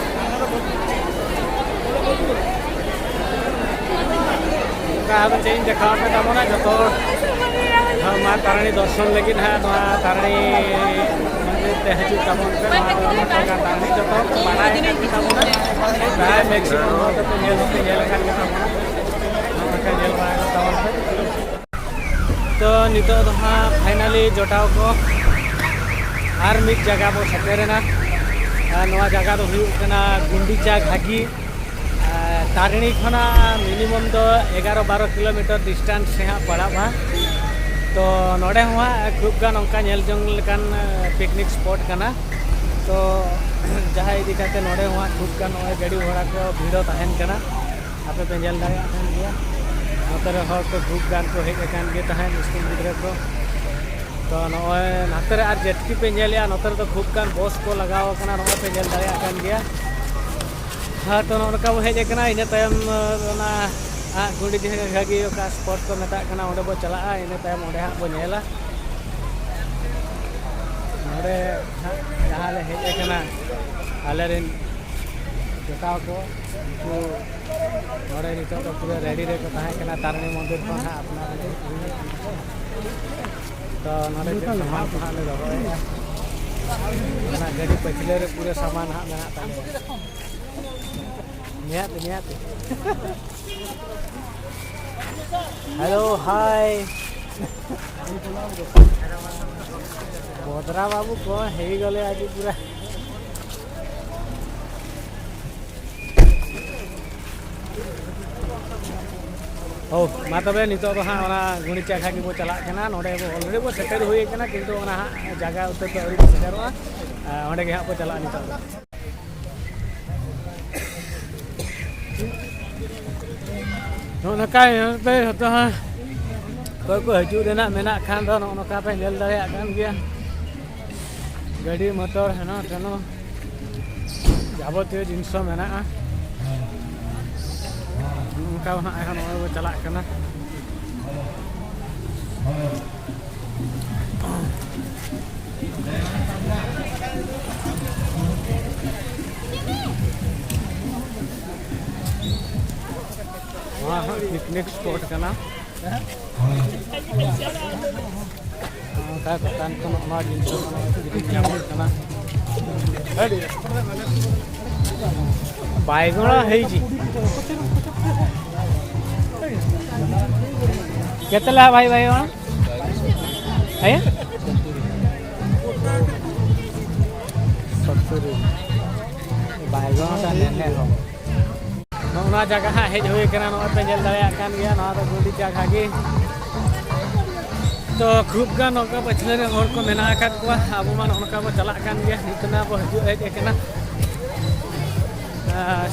ᱚᱱᱠᱟ ᱟᱫᱚ ᱪᱮᱫ ᱤᱧ ᱫᱮᱠᱷᱟᱣ ᱟᱯᱮ ᱛᱟᱵᱚᱱᱟ, ᱡᱚᱛᱚ ᱦᱚᱲ ᱢᱟ ᱛᱟᱨᱤᱬᱤ ᱫᱚᱨᱥᱚᱱ ᱞᱟᱹᱜᱤᱫ ᱦᱟᱸᱜ ᱱᱚᱣᱟ ᱛᱟᱨᱤᱬᱤ ᱢᱚᱱᱫᱤᱨ ᱛᱮ ᱦᱤᱡᱩᱜ ᱛᱟᱵᱚᱱ ᱯᱮ᱾ ᱱᱚᱣᱟ ᱫᱚ ᱢᱤᱫᱴᱟᱝ ᱛᱟᱨᱤᱬᱤ ᱡᱚᱛᱚ ᱦᱚᱲ ᱠᱚ ᱵᱟᱲᱟᱭ ᱟᱠᱟᱫ ᱜᱮ ᱛᱟᱵᱚᱱᱟ, ᱯᱨᱟᱭ ᱢᱮᱠᱥᱤᱢᱟᱢ ᱦᱚᱲ ᱫᱚᱯᱮ ᱧᱮᱞ ᱦᱚᱸᱯᱮ ᱧᱮᱞ ᱟᱠᱟᱫ ᱜᱮ ᱛᱟᱵᱚᱱᱟ᱾ ᱱᱚᱣᱟ ᱠᱚ ᱧᱮᱞ ᱵᱟᱲᱟ ᱠᱟᱜ ᱛᱟᱵᱚᱱ ᱯᱮ᱾ ᱛᱚ ᱱᱤᱛᱚᱜ ᱫᱚ ᱦᱟᱸᱜ ᱯᱷᱟᱭᱱᱟᱞᱤ ᱡᱚᱴᱟᱣ ᱠᱚ ᱟᱨ ᱢᱤᱫ ᱡᱟᱭᱜᱟ ᱵᱚ ᱥᱮᱴᱮᱨᱮᱱᱟ᱾ ᱟᱨ ᱱᱚᱣᱟ ᱡᱟᱭᱜᱟ ᱫᱚ ᱦᱩᱭᱩᱜ ᱠᱟᱱᱟ ᱜᱩᱱᱰᱤᱪᱟ ᱜᱷᱟᱜᱤ᱾ ᱟᱨ ᱛᱟᱨᱤᱬᱤ ᱠᱷᱚᱱᱟᱜ ᱢᱤᱱᱤᱢᱟᱢ ᱫᱚ ᱮᱜᱟᱨᱚ ᱵᱟᱨᱚ ᱠᱤᱞᱳᱢᱤᱴᱟᱨ ᱰᱤᱥᱴᱮᱱᱥ ᱨᱮ ᱦᱟᱸᱜ ᱯᱟᱲᱟᱜᱼᱟ᱾ ᱛᱚ ᱱᱚᱰᱮ ᱦᱚᱸ ᱦᱟᱸᱜ ᱠᱷᱩᱵ ᱜᱟᱱ ᱚᱱᱠᱟ ᱧᱮᱞ ᱡᱚᱝ ᱞᱮᱠᱟᱱ ᱯᱤᱠᱱᱤᱠ ᱥᱯᱚᱴ ᱠᱟᱱᱟ᱾ ᱛᱚ ᱡᱟᱦᱟᱸ ᱤᱫᱤ ᱠᱟᱛᱮ ᱱᱚᱰᱮ ᱦᱚᱸ ᱦᱟᱸᱜ ᱠᱷᱩᱵ ᱜᱟᱱ ᱱᱚᱜᱼᱚᱭ ᱜᱟᱹᱰᱤ ᱜᱷᱚᱲᱟ ᱠᱚ ᱵᱷᱤᱲ ᱛᱟᱦᱮᱱ ᱠᱟᱱᱟ᱾ ᱟᱯᱮ ᱯᱮ ᱧᱮᱞ ᱫᱟᱲᱮᱭᱟᱜ ᱠᱟᱱ ᱜᱮᱭᱟ, ᱱᱚᱛᱮ ᱨᱮ ᱦᱚᱲ ᱠᱚ ᱠᱷᱩᱵ ᱜᱟᱱ ᱠᱚ ᱦᱮᱡ ᱟᱠᱟᱱ ᱜᱮ ᱛᱟᱦᱮᱸᱫ, ᱥᱠᱩᱞ ᱜᱤᱫᱽᱨᱟᱹ ᱠᱚ᱾ ᱛᱚ ᱱᱚᱜᱼᱚᱭ ᱱᱚᱛᱮ ᱨᱮ ᱟᱨ ᱡᱮᱴᱠᱤ ᱯᱮ ᱧᱮᱞᱮᱜᱼᱟ, ᱱᱚᱛᱮ ᱨᱮᱫᱚ ᱠᱷᱩᱵ ᱜᱟᱱ ᱵᱚᱥ ᱠᱚ ᱞᱟᱜᱟᱣ ᱟᱠᱟᱱᱟ, ᱱᱚᱜᱼᱚᱭ ᱯᱮ ᱧᱮᱞ ᱫᱟᱲᱮᱭᱟᱜ ᱠᱟᱱ ᱜᱮᱭᱟ᱾ ᱦᱮᱸ, ᱛᱚ ᱱᱚᱜᱼᱚ ᱱᱚᱝᱠᱟ ᱵᱚ ᱦᱮᱡ ᱟᱠᱟᱱᱟ, ᱤᱱᱟᱹ ᱛᱟᱭᱚᱢ ᱚᱱᱟ ᱦᱟᱸᱜ ᱜᱩᱸᱰᱤ ᱫᱤᱦᱟᱹ ᱜᱷᱟᱹᱜᱤ ᱚᱠᱟ ᱥᱯᱚᱴ ᱠᱚ ᱢᱮᱛᱟᱜ ᱠᱟᱱᱟ, ᱚᱸᱰᱮ ᱵᱚ ᱪᱟᱞᱟᱜᱼᱟ, ᱤᱱᱟᱹ ᱛᱟᱭᱚᱢ ᱚᱸᱰᱮ ᱦᱟᱸᱜ ᱵᱚ ᱧᱮᱞᱟ᱾ ᱱᱚᱰᱮ ᱦᱟᱸᱜ ᱡᱟᱦᱟᱸ ᱞᱮ ᱦᱮᱡ ᱟᱠᱟᱱᱟ, ᱟᱞᱮ ᱨᱮᱱ ᱡᱚᱴᱟᱣ ᱠᱚ, ᱩᱱᱠᱩ ᱱᱚᱰᱮ ᱱᱤᱛᱚᱜ ᱫᱚ ᱯᱩᱨᱟᱹ ᱨᱮᱰᱤ ᱨᱮᱠᱚ ᱛᱟᱦᱮᱸ ᱠᱟᱱᱟ, ᱛᱟᱨᱤᱬᱤ ᱢᱚᱱᱫᱤᱨ ᱠᱷᱚᱱ ᱦᱟᱸᱜ ᱟᱯᱱᱟᱨ ᱞᱟᱹᱜᱤᱫ᱾ ᱛᱚ ᱱᱚᱰᱮ ᱪᱮᱫ ᱥᱟᱢᱟᱱ ᱠᱚ ᱦᱟᱸᱜ ᱞᱮ ᱫᱚᱦᱚᱭᱮᱫᱼᱟ᱾ ᱚᱱᱟ ᱜᱟᱹᱰᱤ ᱯᱟᱹᱪᱷᱞᱟᱹ ᱨᱮ ᱯᱩᱨᱟᱹ ᱥᱟᱢᱟᱱ ᱦᱟᱸᱜ ᱢᱮᱱᱟᱜ ᱛᱟᱞᱮᱭᱟ᱾ ᱧᱮᱞ ᱯᱮ, ᱧᱮᱞ ᱯᱮ᱾ ᱦᱮᱞᱳ, ᱦᱟᱭ᱾ ᱵᱚᱫᱨᱟ ᱵᱟᱹᱵᱩ ᱠᱚ ᱦᱮᱡ ᱜᱚᱞᱮ ᱟᱹᱰᱤ ᱯᱩᱨᱟᱹ᱾ ᱳ, ᱢᱟ ᱛᱚᱵᱮ ᱱᱤᱛᱚᱜ ᱫᱚ ᱦᱟᱸᱜ ᱚᱱᱟ ᱜᱩᱲᱤ ᱪᱟᱠᱷᱟ ᱜᱮᱵᱚ ᱪᱟᱞᱟᱜ ᱠᱟᱱᱟ᱾ ᱱᱚᱰᱮ ᱵᱚ already ᱵᱚ ᱥᱮᱴᱮᱨ ᱦᱩᱭ ᱠᱟᱱᱟ, ᱠᱤᱱᱛᱩ ᱚᱱᱟ ᱦᱟᱸᱜ ᱡᱟᱭᱜᱟ ᱩᱛᱟᱹᱨ ᱫᱚ ᱟᱹᱣᱨᱤ ᱵᱚ ᱥᱮᱴᱮᱨᱚᱜᱼᱟ᱾ ᱟᱨ ᱚᱸᱰᱮ ᱜᱮ ᱦᱟᱸᱜ ᱵᱚ ᱪᱟᱞᱟᱜᱼᱟ ᱱᱤᱛᱚᱜ ᱫᱚ᱾ ᱱᱚᱜᱼᱚ ᱱᱚᱝᱠᱟ ᱧᱮᱞ ᱯᱮ ᱡᱷᱚᱛᱚ ᱦᱟᱸᱜ ᱚᱠᱚᱭ ᱠᱚ ᱦᱤᱡᱩᱜ ᱨᱮᱱᱟᱜ ᱢᱮᱱᱟᱜ ᱠᱷᱟᱱ ᱫᱚ ᱱᱚᱜᱼᱚ ᱱᱚᱝᱠᱟ ᱯᱮ ᱧᱮᱞ ᱫᱟᱲᱮᱭᱟᱜ ᱠᱟᱱ ᱜᱮᱭᱟ᱾ ᱜᱟᱹᱰᱤ ᱢᱚᱴᱚᱨ ᱦᱮᱱᱚ ᱴᱷᱮᱱᱚ ᱡᱟᱵᱚᱛᱤᱭᱚ ᱡᱤᱱᱤᱥ ᱦᱚᱸ ᱢᱮᱱᱟᱜᱼᱟ᱾ ᱱᱚᱝᱠᱟ ᱦᱟᱸᱜ ᱮᱠᱷᱚᱱ ᱱᱚᱜᱼᱚᱭ ᱵᱚ ᱪᱟᱞᱟᱜ ᱠᱟᱱᱟ᱾ ᱱᱚᱣᱟ ᱦᱚᱸ ᱯᱤᱠᱱᱤᱠ ᱥᱯᱚᱴ ᱠᱟᱱᱟ᱾ ᱱᱚᱝᱠᱟ ᱫᱚᱠᱟᱱ ᱠᱚ ᱱᱚᱜᱼᱚ ᱱᱚᱣᱟ ᱡᱤᱱᱤᱥ ᱠᱚ ᱠᱤᱨᱤᱧ ᱧᱟᱢᱚᱜ ᱠᱟᱱᱟ᱾ ᱟᱹᱰᱤ ᱵᱟᱭᱜᱚᱲᱟ ᱦᱮᱡ ᱡᱤ କେତେ ଲେଖା ଭାଇ ବାଇଗଣ? ଆଜ୍ଞା, ସତୁରି। ବାଇଗଣଟା ନେଲେ ହବ। ᱱᱚᱜᱼᱚ ᱱᱚᱣᱟ ᱡᱟᱭᱜᱟ ᱦᱟᱸᱜ ᱦᱮᱡ ᱦᱩᱭ ᱠᱟᱱᱟ᱾ ᱱᱚᱜᱼᱚᱭ ᱯᱮ ᱧᱮᱞ ᱫᱟᱲᱮᱭᱟᱜ ᱠᱟᱱ ᱜᱮᱭᱟ, ᱱᱚᱣᱟ ᱫᱚ ᱜᱩᱱᱰᱤᱪᱟ ᱜᱷᱟᱜᱤ᱾ ᱛᱚ ᱠᱷᱩᱵ ᱜᱟᱱ ᱱᱚᱝᱠᱟ ᱯᱟᱹᱪᱷᱞᱟᱹ ᱨᱮ ᱦᱚᱲ ᱠᱚ ᱢᱮᱱᱟᱜ ᱟᱠᱟᱫ ᱠᱚᱣᱟ᱾ ᱟᱵᱚ ᱢᱟ ᱱᱚᱜᱼᱚ ᱱᱚᱝᱠᱟ ᱵᱚ ᱪᱟᱞᱟᱜ ᱠᱟᱱ ᱜᱮᱭᱟ, ᱱᱤᱛᱚᱜ ᱱᱟ ᱵᱚ ᱦᱤᱡᱩᱜ ᱦᱮᱡ ᱟᱠᱟᱱᱟ᱾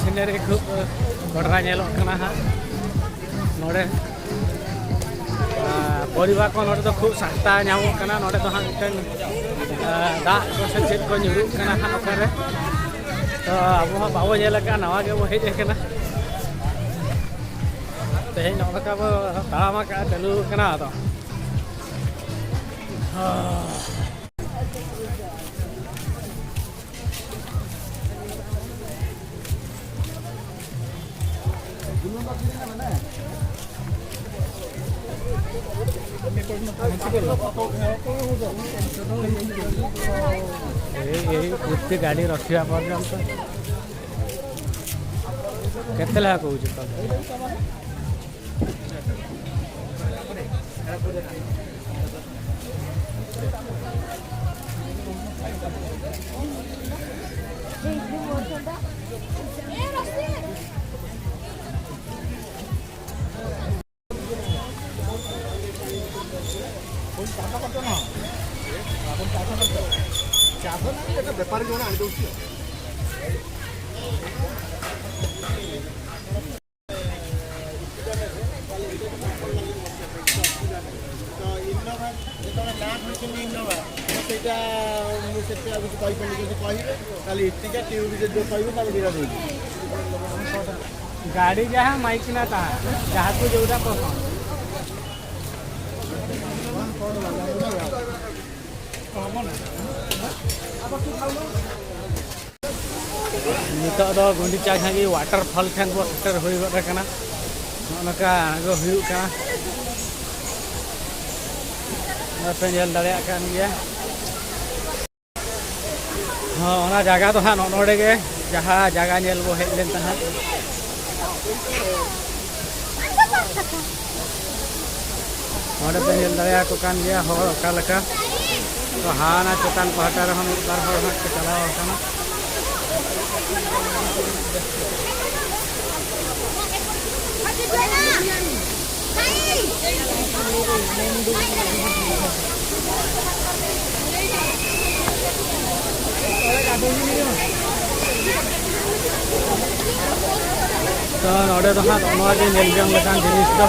ᱥᱤᱱᱟᱨᱤ ᱠᱷᱩᱵ ᱠᱚᱰᱨᱟ ᱧᱮᱞᱚᱜ ᱠᱟᱱᱟ ᱦᱟᱸᱜ ᱱᱚᱰᱮ᱾ ᱟᱨ ᱯᱚᱨᱤᱵᱟᱨ ᱠᱚ ᱱᱚᱰᱮ ᱫᱚ ᱠᱷᱩᱵ ᱥᱟᱥᱛᱟ ᱧᱟᱢᱚᱜ ᱠᱟᱱᱟ᱾ ᱱᱚᱰᱮ ᱫᱚ ᱦᱟᱸᱜ ᱢᱤᱫᱴᱮᱱ, ᱟᱨ ᱫᱟᱜ ᱠᱚ ᱥᱮ ᱪᱮᱫ ᱠᱚ ᱧᱩᱨᱩᱜ ᱠᱟᱱᱟ ᱦᱟᱸᱜ ᱚᱠᱟᱨᱮ᱾ ᱛᱚ ᱟᱵᱚ ᱦᱚᱸ ᱵᱟᱵᱚ ᱧᱮᱞ ᱟᱠᱟᱫᱼᱟ, ᱱᱟᱣᱟ ᱜᱮᱵᱚ ᱦᱮᱡ ᱟᱠᱟᱱᱟ᱾ ᱛᱮᱦᱮᱧ ᱱᱚᱜᱼᱚ ᱱᱚᱝᱠᱟ ᱵᱚ ᱛᱟᱲᱟᱢ ᱟᱠᱟᱫᱼᱟ, ᱪᱟᱹᱞᱩ ᱟᱠᱟᱱᱟ ᱟᱫᱚ᱾ ଏଇ, ଏଇ ଗୋଟେ ଗାଡ଼ି ରଖିବା ପର୍ଯ୍ୟନ୍ତ କେତେ ଲେଖା କହୁଛି ତମେ? ଚାଷ ନାହିଁ, ଏଟା ବେପାରୀ ଜଣେ ଆଣିଦେଉଛି ଆଉ। ତ ଇନୋଭା, ଯେତେବେଳେ ନାଁ ଧରିଛନ୍ତି ଇନୋଭା, ତ ସେଇଟା ମୁଁ ସେଥିରେ ଆଉ କିଛି କହିପାରିବି, ଯଦି କହିବେ, ତାହେଲେ ଇଟିକା ଟ୍ୟୁବ୍ ଯଦି କହିବେ, ତାହେଲେ ବିରାଟ ହେଇଯିବ। ଗାଡ଼ି ଯାହା, ମାଇକିନା ତାହା, ଯାହାକୁ ଯେଉଁଟା ପସନ୍ଦ। ᱱᱤᱛᱚᱜ ᱫᱚ ᱜᱩᱱᱰᱤᱪᱟ ᱜᱷᱟᱸᱜᱤ ᱣᱟᱴᱟᱨ ᱯᱷᱚᱞ ᱴᱷᱮᱱ ᱵᱚ ᱥᱮᱴᱮᱨ ᱦᱩᱭ ᱜᱚᱫ ᱟᱠᱟᱱᱟ᱾ ᱱᱚᱜᱼᱚ ᱱᱚᱝᱠᱟ ᱟᱬᱜᱚ ᱦᱩᱭᱩᱜ ᱠᱟᱱᱟ, ᱱᱚᱜᱼᱚᱭ ᱯᱮ ᱧᱮᱞ ᱫᱟᱲᱮᱭᱟᱜ ᱠᱟᱱ ᱜᱮᱭᱟ᱾ ᱦᱚᱸ, ᱚᱱᱟ ᱡᱟᱭᱜᱟ ᱫᱚ ᱦᱟᱸᱜ ᱱᱚᱜᱼᱚ ᱱᱚᱰᱮ ᱜᱮ, ᱡᱟᱦᱟᱸ ᱡᱟᱭᱜᱟ ᱧᱮᱞ ᱵᱚ ᱦᱮᱡ ᱞᱮᱱ ᱛᱟᱦᱮᱸᱫ᱾ ᱱᱚᱰᱮ ᱯᱮ ᱧᱮᱞ ᱫᱟᱲᱮᱭᱟᱠᱚ ᱠᱟᱱ ᱜᱮᱭᱟ ᱦᱚᱲ ᱚᱠᱟ ᱞᱮᱠᱟ᱾ ᱛᱚ, ᱦᱟᱱᱟ ᱪᱮᱛᱟᱱ ᱯᱟᱦᱴᱟ ᱨᱮᱦᱚᱸ ᱢᱤᱫ ᱵᱟᱨ ᱦᱚᱲ ᱦᱟᱸᱜ ᱠᱚ ᱪᱟᱞᱟᱣ ᱟᱠᱟᱱᱟ᱾ ᱛᱚ, ᱱᱚᱰᱮ ᱫᱚ ᱦᱟᱸᱜ ᱱᱚᱜᱼᱚ ᱱᱚᱣᱟ ᱜᱮ ᱧᱮᱞ ᱡᱚᱝ ᱞᱮᱠᱟᱱ ᱡᱤᱱᱤᱥ ᱫᱚ᱾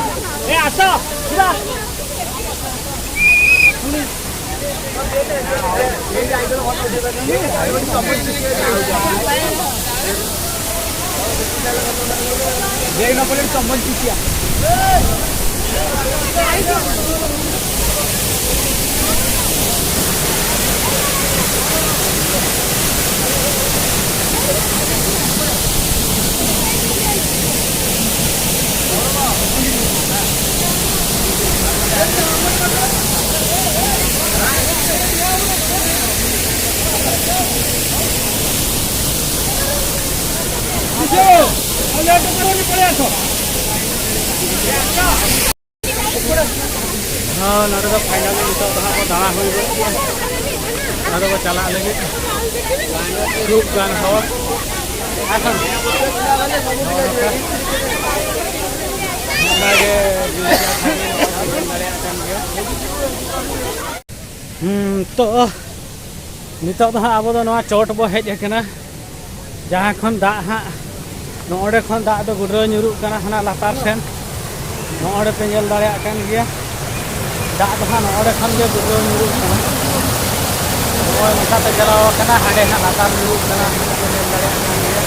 ᱦᱚᱸ, ᱱᱚᱰᱮ ᱫᱚ ᱯᱷᱟᱭᱱᱟᱞ ᱱᱤᱛᱚᱜ ᱫᱚ ᱦᱟᱸᱜ ᱵᱚ ᱫᱟᱬᱟ ᱦᱩᱭ ᱜᱚᱫ ᱠᱮᱜᱼᱟ᱾ ᱟᱫᱚ ᱵᱚ ᱪᱟᱞᱟᱜ ᱞᱟᱹᱜᱤᱫ᱾ ᱠᱷᱩᱵ ᱜᱟᱱ ᱦᱚᱲ᱾ ᱚᱱᱟᱜᱮ ᱫᱟᱲᱮᱭᱟᱜ ᱠᱟᱱ ᱜᱮᱭᱟ᱾ ᱦᱩᱸ, ᱛᱚ ᱱᱤᱛᱚᱜ ᱫᱚ ᱦᱟᱸᱜ ᱟᱵᱚ ᱫᱚ ᱱᱚᱣᱟ ᱪᱚᱴ ᱵᱚ ᱦᱮᱡ ᱟᱠᱟᱱᱟ, ᱡᱟᱦᱟᱸ ᱠᱷᱚᱱ ᱫᱟᱜ ᱦᱟᱸᱜ ᱱᱚᱜᱼᱚᱸᱰᱮ ᱠᱷᱚᱱ ᱫᱟᱜ ᱫᱚ ᱜᱩᱰᱨᱟᱹᱣ ᱧᱩᱨᱩᱜ ᱠᱟᱱᱟ ᱦᱟᱱᱟ ᱞᱟᱛᱟᱨ ᱥᱮᱱ᱾ ᱱᱚᱜᱼᱚᱸᱰᱮ ᱯᱮ ᱧᱮᱞ ᱫᱟᱲᱮᱭᱟᱜ ᱠᱟᱱ ᱜᱮᱭᱟ, ᱫᱟᱜ ᱫᱚ ᱦᱟᱸᱜ ᱱᱚᱜᱼᱚᱸᱰᱮ ᱠᱷᱚᱱ ᱜᱮ ᱜᱩᱰᱨᱟᱹᱣ ᱧᱩᱨᱩᱜ ᱠᱟᱱᱟ᱾ ᱱᱚᱜᱼᱚᱭ ᱱᱚᱝᱠᱟ ᱛᱮ ᱪᱟᱞᱟᱣ ᱟᱠᱟᱱᱟ, ᱦᱟᱸᱰᱮ ᱦᱟᱸᱜ ᱞᱟᱛᱟᱨ ᱧᱩᱨᱩᱜ ᱠᱟᱱᱟ, ᱯᱮ ᱧᱮᱞ ᱫᱟᱲᱮᱭᱟᱜ ᱠᱟᱱ ᱜᱮᱭᱟ᱾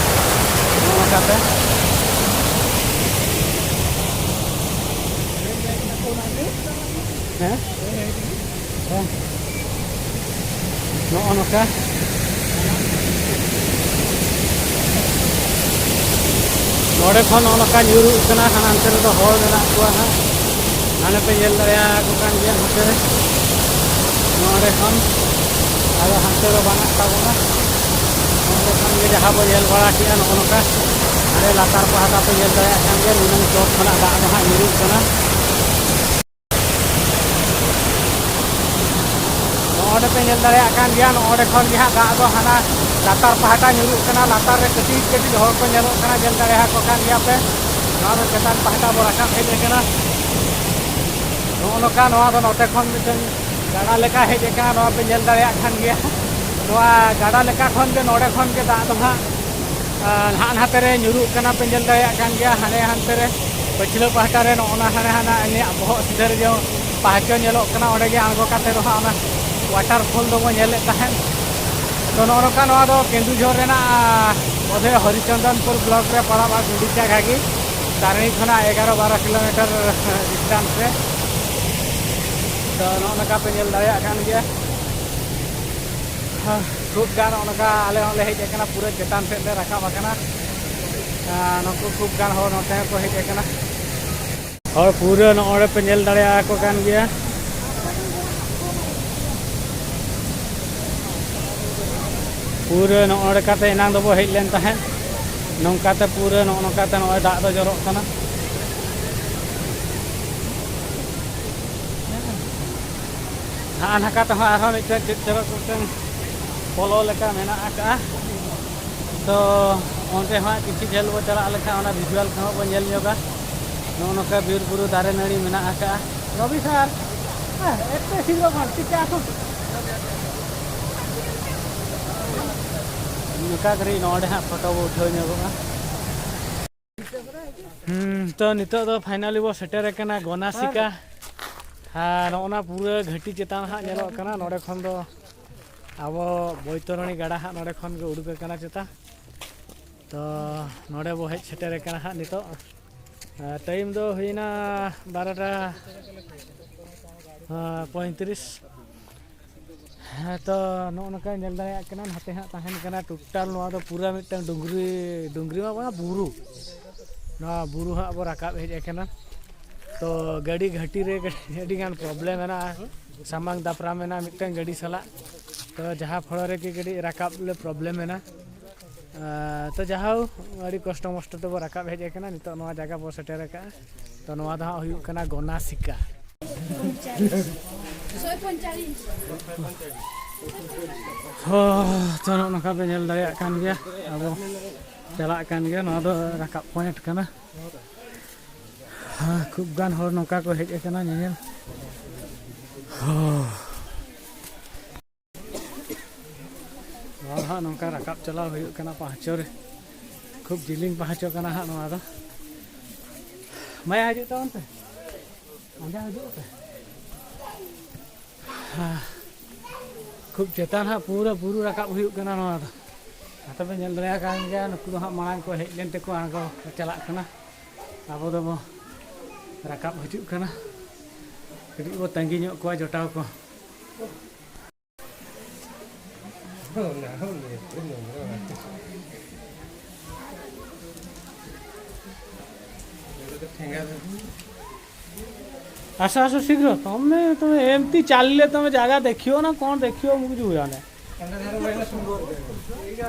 ᱱᱚᱜᱼᱚ ᱱᱚᱝᱠᱟ ᱛᱮ᱾ ᱦᱮᱸ? ᱦᱮᱸ᱾ ᱱᱚᱜᱼᱚ ᱱᱚᱝᱠᱟ᱾ ᱱᱚᱰᱮ ᱠᱷᱚᱱ ᱱᱚᱜᱼᱚ ᱱᱚᱝᱠᱟ ᱧᱩᱨᱩᱜ ᱠᱟᱱᱟ, ᱦᱟᱱᱟ ᱦᱟᱱᱛᱮ ᱨᱮᱫᱚ ᱦᱚᱲ ᱢᱮᱱᱟᱜ ᱠᱚᱣᱟ ᱦᱟᱸᱜ᱾ ᱦᱟᱱᱮ ᱯᱮ ᱧᱮᱞ ᱫᱟᱲᱮᱭᱟᱠᱚ ᱠᱟᱱ ᱜᱮᱭᱟ ᱦᱟᱱᱛᱮ ᱨᱮ᱾ ᱱᱚᱰᱮ ᱠᱷᱚᱱ ᱟᱫᱚ ᱦᱟᱱᱛᱮ ᱫᱚ ᱵᱟᱹᱱᱩᱜ ᱛᱟᱵᱚᱱᱟ᱾ ᱱᱚᱰᱮ ᱠᱷᱚᱱ ᱜᱮ ᱡᱟᱦᱟᱸ ᱵᱚ ᱧᱮᱞ ᱵᱟᱲᱟ ᱠᱮᱜᱼᱟ, ᱱᱚᱜᱼᱚ ᱱᱚᱝᱠᱟ ᱦᱟᱱᱮ ᱞᱟᱛᱟᱨ ᱯᱟᱦᱴᱟ ᱯᱮ ᱧᱮᱞ ᱫᱟᱲᱮᱭᱟᱜ ᱠᱟᱱ ᱜᱮᱭᱟ, ᱱᱤᱱᱟᱹᱝ ᱪᱚᱴ ᱠᱷᱚᱱᱟᱜ ᱫᱟᱜ ᱫᱚ ᱦᱟᱸᱜ ᱧᱩᱨᱩᱜ ᱠᱟᱱᱟ᱾ ᱱᱚᱜᱼᱚᱸᱰᱮ ᱯᱮ ᱧᱮᱞ ᱫᱟᱲᱮᱭᱟᱜ ᱠᱟᱱ ᱜᱮᱭᱟ, ᱱᱚᱜᱼᱚᱸᱰᱮ ᱠᱷᱚᱱ ᱜᱮ ᱦᱟᱸᱜ ᱫᱟᱜ ᱫᱚ ᱦᱟᱱᱟ ᱞᱟᱛᱟᱨ ᱯᱟᱦᱴᱟ ᱧᱩᱨᱩᱜ ᱠᱟᱱᱟ᱾ ᱞᱟᱛᱟᱨ ᱨᱮ ᱠᱟᱹᱴᱤᱡ ᱠᱟᱹᱴᱤᱡ ᱦᱚᱲ ᱠᱚ ᱧᱮᱞᱚᱜ ᱠᱟᱱᱟ, ᱧᱮᱞ ᱫᱟᱲᱮᱭᱟᱠᱚ ᱠᱟᱱ ᱜᱮᱭᱟ ᱯᱮ᱾ ᱱᱚᱣᱟ ᱫᱚ ᱪᱮᱛᱟᱱ ᱯᱟᱦᱴᱟ ᱵᱚ ᱨᱟᱠᱟᱵ ᱦᱮᱡ ᱟᱠᱟᱱᱟ᱾ ᱱᱚᱜᱼᱚ ᱱᱚᱝᱠᱟ ᱱᱚᱣᱟ ᱫᱚ ᱱᱚᱛᱮ ᱠᱷᱚᱱ ᱢᱤᱫᱴᱮᱱ ᱜᱟᱰᱟ ᱞᱮᱠᱟ ᱦᱮᱡ ᱟᱠᱟᱱᱟ, ᱱᱚᱣᱟ ᱯᱮ ᱧᱮᱞ ᱫᱟᱲᱮᱭᱟᱜ ᱠᱟᱱ ᱜᱮᱭᱟ᱾ ᱱᱚᱣᱟ ᱜᱟᱰᱟ ᱞᱮᱠᱟ ᱠᱷᱚᱱ ᱜᱮ, ᱱᱚᱰᱮ ᱠᱷᱚᱱ ᱜᱮ ᱫᱟᱜ ᱫᱚ ᱦᱟᱸᱜ ᱟᱨ ᱱᱟᱦᱟᱜ ᱱᱟᱛᱮ ᱨᱮ ᱧᱩᱨᱩᱜ ᱠᱟᱱᱟ, ᱯᱮ ᱧᱮᱞ ᱫᱟᱲᱮᱭᱟᱜ ᱠᱟᱱ ᱜᱮᱭᱟ᱾ ᱦᱟᱱᱮ ᱦᱟᱱᱛᱮ ᱨᱮ ᱯᱟᱹᱪᱷᱞᱟᱹ ᱯᱟᱦᱴᱟ ᱨᱮ ᱱᱚᱜᱼᱚ ᱱᱟ ᱦᱟᱱᱮ ᱦᱟᱱᱟ ᱟᱹᱞᱤᱧᱟᱜ ᱵᱚᱦᱚᱜ ᱥᱤᱫᱷᱟᱹ ᱨᱮᱜᱮ ᱯᱟᱦᱟᱪᱚ ᱧᱮᱞᱚᱜ ᱠᱟᱱᱟ, ᱚᱸᱰᱮ ᱜᱮ ᱟᱬᱜᱚ ᱠᱟᱛᱮ ᱫᱚ ᱦᱟᱸᱜ ᱚᱱᱟ ᱣᱟᱴᱟᱨ ᱯᱷᱚᱞ ᱫᱚᱵᱚ ᱧᱮᱞᱮᱫ ᱛᱟᱦᱮᱸᱫ᱾ ᱛᱚ, ᱱᱚᱜᱼᱚ ᱱᱚᱝᱠᱟ ᱱᱚᱣᱟ ᱫᱚ ᱠᱮᱸᱫᱩᱡᱷᱚᱨ ᱨᱮᱱᱟᱜ, ᱟᱸ, ᱵᱳᱫᱷᱚᱭ ᱦᱚᱨᱤᱪᱚᱱᱫᱚᱱᱯᱩᱨ ᱵᱞᱚᱠ ᱨᱮ ᱯᱟᱲᱟᱜᱼᱟ, ᱜᱩᱰᱤᱪᱟ ᱜᱷᱟᱜᱤ ᱛᱟᱨᱤᱬᱤ ᱠᱷᱚᱱᱟᱜ ᱮᱜᱟᱨᱚ ᱵᱟᱨᱚ ᱠᱤᱞᱳᱢᱤᱴᱟᱨ ᱰᱤᱥᱴᱟᱱᱥ ᱨᱮ᱾ ᱛᱚ, ᱱᱚᱜᱼᱚ ᱱᱚᱝᱠᱟ ᱯᱮ ᱧᱮᱞ ᱫᱟᱲᱮᱭᱟᱜ ᱠᱟᱱ ᱜᱮᱭᱟ᱾ ᱦᱮᱸ, ᱠᱷᱩᱵ ᱜᱟᱱ ᱚᱱᱠᱟ ᱟᱞᱮ ᱦᱚᱸᱞᱮ ᱦᱮᱡ ᱟᱠᱟᱱᱟ, ᱯᱩᱨᱟᱹ ᱪᱮᱛᱟᱱ ᱥᱮᱫ ᱞᱮ ᱨᱟᱠᱟᱵ ᱟᱠᱟᱱᱟ᱾ ᱟᱨ ᱱᱩᱠᱩ ᱠᱷᱩᱵ ᱜᱟᱱ ᱦᱚᱲ ᱱᱚᱛᱮ ᱦᱚᱸᱠᱚ ᱦᱮᱡ ᱟᱠᱟᱱᱟ᱾ ᱦᱚᱲ ᱯᱩᱨᱟᱹ ᱱᱚᱜᱼᱚᱭ ᱯᱮ ᱧᱮᱞ ᱫᱟᱲᱮᱭᱟᱠᱚ ᱠᱟᱱ ᱜᱮᱭᱟ᱾ ᱯᱩᱨᱟᱹ ᱱᱚᱜᱼᱚᱭ ᱱᱚᱝᱠᱟᱛᱮ ᱮᱱᱟᱝ ᱫᱚᱵᱚ ᱦᱮᱡ ᱞᱮᱱ ᱛᱟᱦᱮᱸᱫ᱾ ᱱᱚᱝᱠᱟᱛᱮ ᱯᱩᱨᱟᱹ ᱱᱚᱜᱼᱚ ᱱᱚᱝᱠᱟᱛᱮ ᱱᱚᱜᱼᱚᱭ ᱫᱟᱜ ᱫᱚ ᱡᱚᱨᱚᱜ ᱠᱟᱱᱟ᱾ ᱱᱟᱦᱟᱜ ᱱᱟᱠᱟ ᱛᱮᱦᱚᱸ ᱟᱨᱦᱚᱸ ᱢᱤᱫᱴᱮᱱ ᱪᱮᱫ ᱪᱚᱨᱚᱠ ᱢᱤᱫᱴᱮᱱ ᱯᱚᱞᱚ ᱞᱮᱠᱟ ᱢᱮᱱᱟᱜ ᱟᱠᱟᱜᱼᱟ᱾ ᱛᱚ ᱚᱸᱰᱮ ᱦᱚᱸ ᱠᱤᱪᱷᱩ ᱡᱷᱟᱹᱞ ᱵᱚ ᱪᱟᱞᱟᱜ ᱞᱮᱠᱷᱟᱱ ᱚᱱᱟ ᱵᱷᱤᱡᱩᱣᱟᱞ ᱠᱚᱦᱚᱸ ᱵᱚ ᱧᱮᱞ ᱧᱚᱜᱟ᱾ ᱱᱚᱜᱼᱚ ᱱᱚᱝᱠᱟ ᱵᱤᱨ ᱵᱩᱨᱩ ᱫᱟᱨᱮ ᱱᱟᱹᱲᱤ ᱢᱮᱱᱟᱜ ᱟᱠᱟᱜᱼᱟ᱾ ᱨᱚᱵᱤ ᱥᱟᱨ, ᱦᱮᱸ, ᱮᱠᱴᱩ ᱥᱤᱫᱷᱟᱹ ᱵᱟᱝ, ᱴᱷᱤᱠ ᱟᱪᱷᱮ ᱟᱥᱩᱱ᱾ ᱱᱚᱝᱠᱟ ᱠᱟᱹᱴᱤᱡ ᱱᱚᱰᱮ ᱦᱟᱸᱜ ᱯᱷᱳᱴᱳ ᱵᱚ ᱩᱴᱷᱟᱹᱣ ᱧᱚᱜᱚᱜᱼᱟ᱾ ᱦᱩᱸ, ᱛᱚ ᱱᱤᱛᱚᱜ ᱫᱚ ᱯᱷᱟᱭᱱᱟᱞᱤ ᱵᱚ ᱥᱮᱴᱮᱨ ᱟᱠᱟᱱᱟ ᱜᱚᱱᱟᱥᱤᱠᱟ᱾ ᱟᱨ ᱱᱚᱜᱼᱚ ᱱᱟ ᱯᱩᱨᱟᱹ ᱜᱷᱟᱹᱴᱤ ᱪᱮᱛᱟᱱ ᱦᱟᱸᱜ ᱧᱮᱞᱚᱜ ᱠᱟᱱᱟ᱾ ᱱᱚᱰᱮ ᱠᱷᱚᱱ ᱫᱚ ᱟᱵᱚ ᱵᱳᱭᱛᱚᱨᱚᱬᱤ ᱜᱟᱰᱟ ᱦᱟᱸᱜ ᱱᱚᱰᱮ ᱠᱷᱚᱱ ᱜᱮ ᱩᱰᱩᱠ ᱟᱠᱟᱱᱟ ᱪᱮᱛᱟ᱾ ᱛᱚ ᱱᱚᱰᱮ ᱵᱚ ᱦᱮᱡ ᱥᱮᱴᱮᱨ ᱟᱠᱟᱱᱟ ᱦᱟᱸᱜ ᱱᱤᱛᱚᱜ᱾ ᱟᱨ ᱴᱟᱭᱤᱢ ᱫᱚ ᱦᱩᱭᱱᱟ ᱵᱟᱨᱚᱴᱟ, ᱟᱸ, ᱯᱚᱸᱭᱛᱨᱤᱥ᱾ ᱦᱮᱸ, ᱛᱚ ᱱᱚᱜᱼᱚ ᱱᱚᱝᱠᱟ ᱧᱮᱞ ᱫᱟᱲᱮᱭᱟᱜ ᱠᱟᱱᱟ, ᱱᱟᱛᱮ ᱦᱟᱸᱜ ᱛᱟᱦᱮᱱ ᱠᱟᱱᱟ ᱴᱳᱴᱟᱞ ᱱᱚᱣᱟ ᱫᱚ ᱯᱩᱨᱟᱹ ᱢᱤᱫᱴᱟᱝ ᱰᱩᱝᱨᱤ, ᱰᱩᱝᱨᱤ ᱢᱟ ᱵᱟᱝᱟ, ᱵᱩᱨᱩ᱾ ᱱᱚᱣᱟ ᱵᱩᱨᱩ ᱦᱟᱸᱜ ᱵᱚ ᱨᱟᱠᱟᱵ ᱦᱮᱡ ᱟᱠᱟᱱᱟ᱾ ᱛᱚ ᱜᱟᱹᱰᱤ ᱜᱷᱟᱹᱴᱤ ᱨᱮ ᱟᱹᱰᱤ ᱜᱟᱱ ᱯᱨᱚᱵᱞᱮᱢ ᱢᱮᱱᱟᱜᱼᱟ, ᱥᱟᱢᱟᱝ ᱫᱟᱯᱨᱟᱢ ᱢᱮᱱᱟᱜᱼᱟ ᱢᱤᱫᱴᱟᱝ ᱜᱟᱹᱰᱤ ᱥᱟᱞᱟᱜ᱾ ᱛᱚ ᱡᱟᱦᱟᱸ ᱯᱷᱚᱲᱚ ᱨᱮᱜᱮ ᱠᱟᱹᱴᱤᱡ ᱨᱟᱠᱟᱵ ᱞᱮ ᱯᱨᱚᱵᱞᱮᱢ ᱮᱱᱟ᱾ ᱟᱨ ᱛᱚ ᱡᱟᱦᱳᱠ, ᱟᱹᱰᱤ ᱠᱚᱥᱴᱚ ᱢᱚᱥᱴᱚ ᱛᱮᱵᱚ ᱨᱟᱠᱟᱵ ᱦᱮᱡ ᱟᱠᱟᱱᱟ, ᱱᱤᱛᱚᱜ ᱱᱚᱣᱟ ᱡᱟᱭᱜᱟ ᱵᱚ ᱥᱮᱴᱮᱨ ᱟᱠᱟᱫᱼᱟ᱾ ᱛᱚ ᱱᱚᱣᱟ ᱫᱚ ᱦᱟᱸᱜ ᱦᱩᱭᱩᱜ ᱠᱟᱱᱟ ᱜᱚᱱᱟᱥᱤᱠᱟ᱾ ᱦᱚᱸ, ᱛᱚ ᱱᱚᱜᱼᱚ ᱱᱚᱝᱠᱟ ᱯᱮ ᱧᱮᱞ ᱫᱟᱲᱮᱭᱟᱜ ᱠᱟᱱ ᱜᱮᱭᱟ, ᱟᱵᱚ ᱪᱟᱞᱟᱜ ᱠᱟᱱ ᱜᱮᱭᱟ᱾ ᱱᱚᱣᱟ ᱫᱚ ᱨᱟᱠᱟᱵ ᱯᱚᱭᱮᱱᱴ ᱠᱟᱱᱟ᱾ ᱦᱮᱸ, ᱠᱷᱩᱵ ᱜᱟᱱ ᱦᱚᱲ ᱱᱚᱝᱠᱟ ᱠᱚ ᱦᱮᱡ ᱟᱠᱟᱱᱟ ᱧᱮᱧᱮᱞ᱾ ᱦᱚᱸ᱾ ᱱᱚᱣᱟ ᱫᱚ ᱦᱟᱸᱜ ᱱᱚᱝᱠᱟ ᱨᱟᱠᱟᱵ ᱪᱟᱞᱟᱣ ᱦᱩᱭᱩᱜ ᱠᱟᱱᱟ ᱯᱟᱦᱟᱪᱚ ᱨᱮ᱾ ᱠᱷᱩᱵ ᱡᱤᱞᱤᱧ ᱯᱟᱦᱟᱪᱚ ᱠᱟᱱᱟ ᱦᱟᱸᱜ ᱱᱚᱣᱟ ᱫᱚ᱾ ᱢᱟᱭᱟ, ᱦᱤᱡᱩᱜ ᱛᱟᱵᱚᱱ ᱯᱮ᱾ ᱯᱟᱸᱡᱟ ᱦᱤᱡᱩᱜ ᱯᱮ᱾ ᱦᱮᱸ᱾ ᱠᱷᱩᱵ ᱪᱮᱛᱟᱱ ᱦᱟᱸᱜ ᱯᱩᱨᱟᱹ ᱵᱩᱨᱩ ᱨᱟᱠᱟᱵ ᱦᱩᱭᱩᱜ ᱠᱟᱱᱟ ᱱᱚᱣᱟ ᱫᱚ᱾ ᱱᱚᱛᱮ ᱯᱮ ᱧᱮᱞ ᱫᱟᱲᱮᱭᱟᱜ ᱠᱟᱱ ᱜᱮᱭᱟ, ᱱᱩᱠᱩ ᱫᱚ ᱦᱟᱸᱜ ᱢᱟᱲᱟᱝ ᱠᱚ ᱦᱮᱡ ᱞᱮᱱ ᱛᱮᱠᱚ ᱟᱬᱜᱚ ᱪᱟᱞᱟᱜ ᱠᱟᱱᱟ᱾ ᱟᱵᱚ ᱫᱚᱵᱚ ᱨᱟᱠᱟᱵ ᱦᱤᱡᱩᱜ ᱠᱟᱱᱟ᱾ ᱠᱟᱹᱴᱤᱡ ᱵᱚ ᱛᱟᱺᱜᱤ ᱧᱚᱜ ᱠᱚᱣᱟ ᱡᱚᱴᱟᱣ ᱠᱚ᱾ ଆସ, ଆସ ଶୀଘ୍ର। ତମେ, ତମେ ଏମିତି ଚାଲିଲେ ତମେ ଜାଗା ଦେଖିବ ନା କଣ ଦେଖିବ, ମୁଁ କିଛି ବୁଝାଉନି।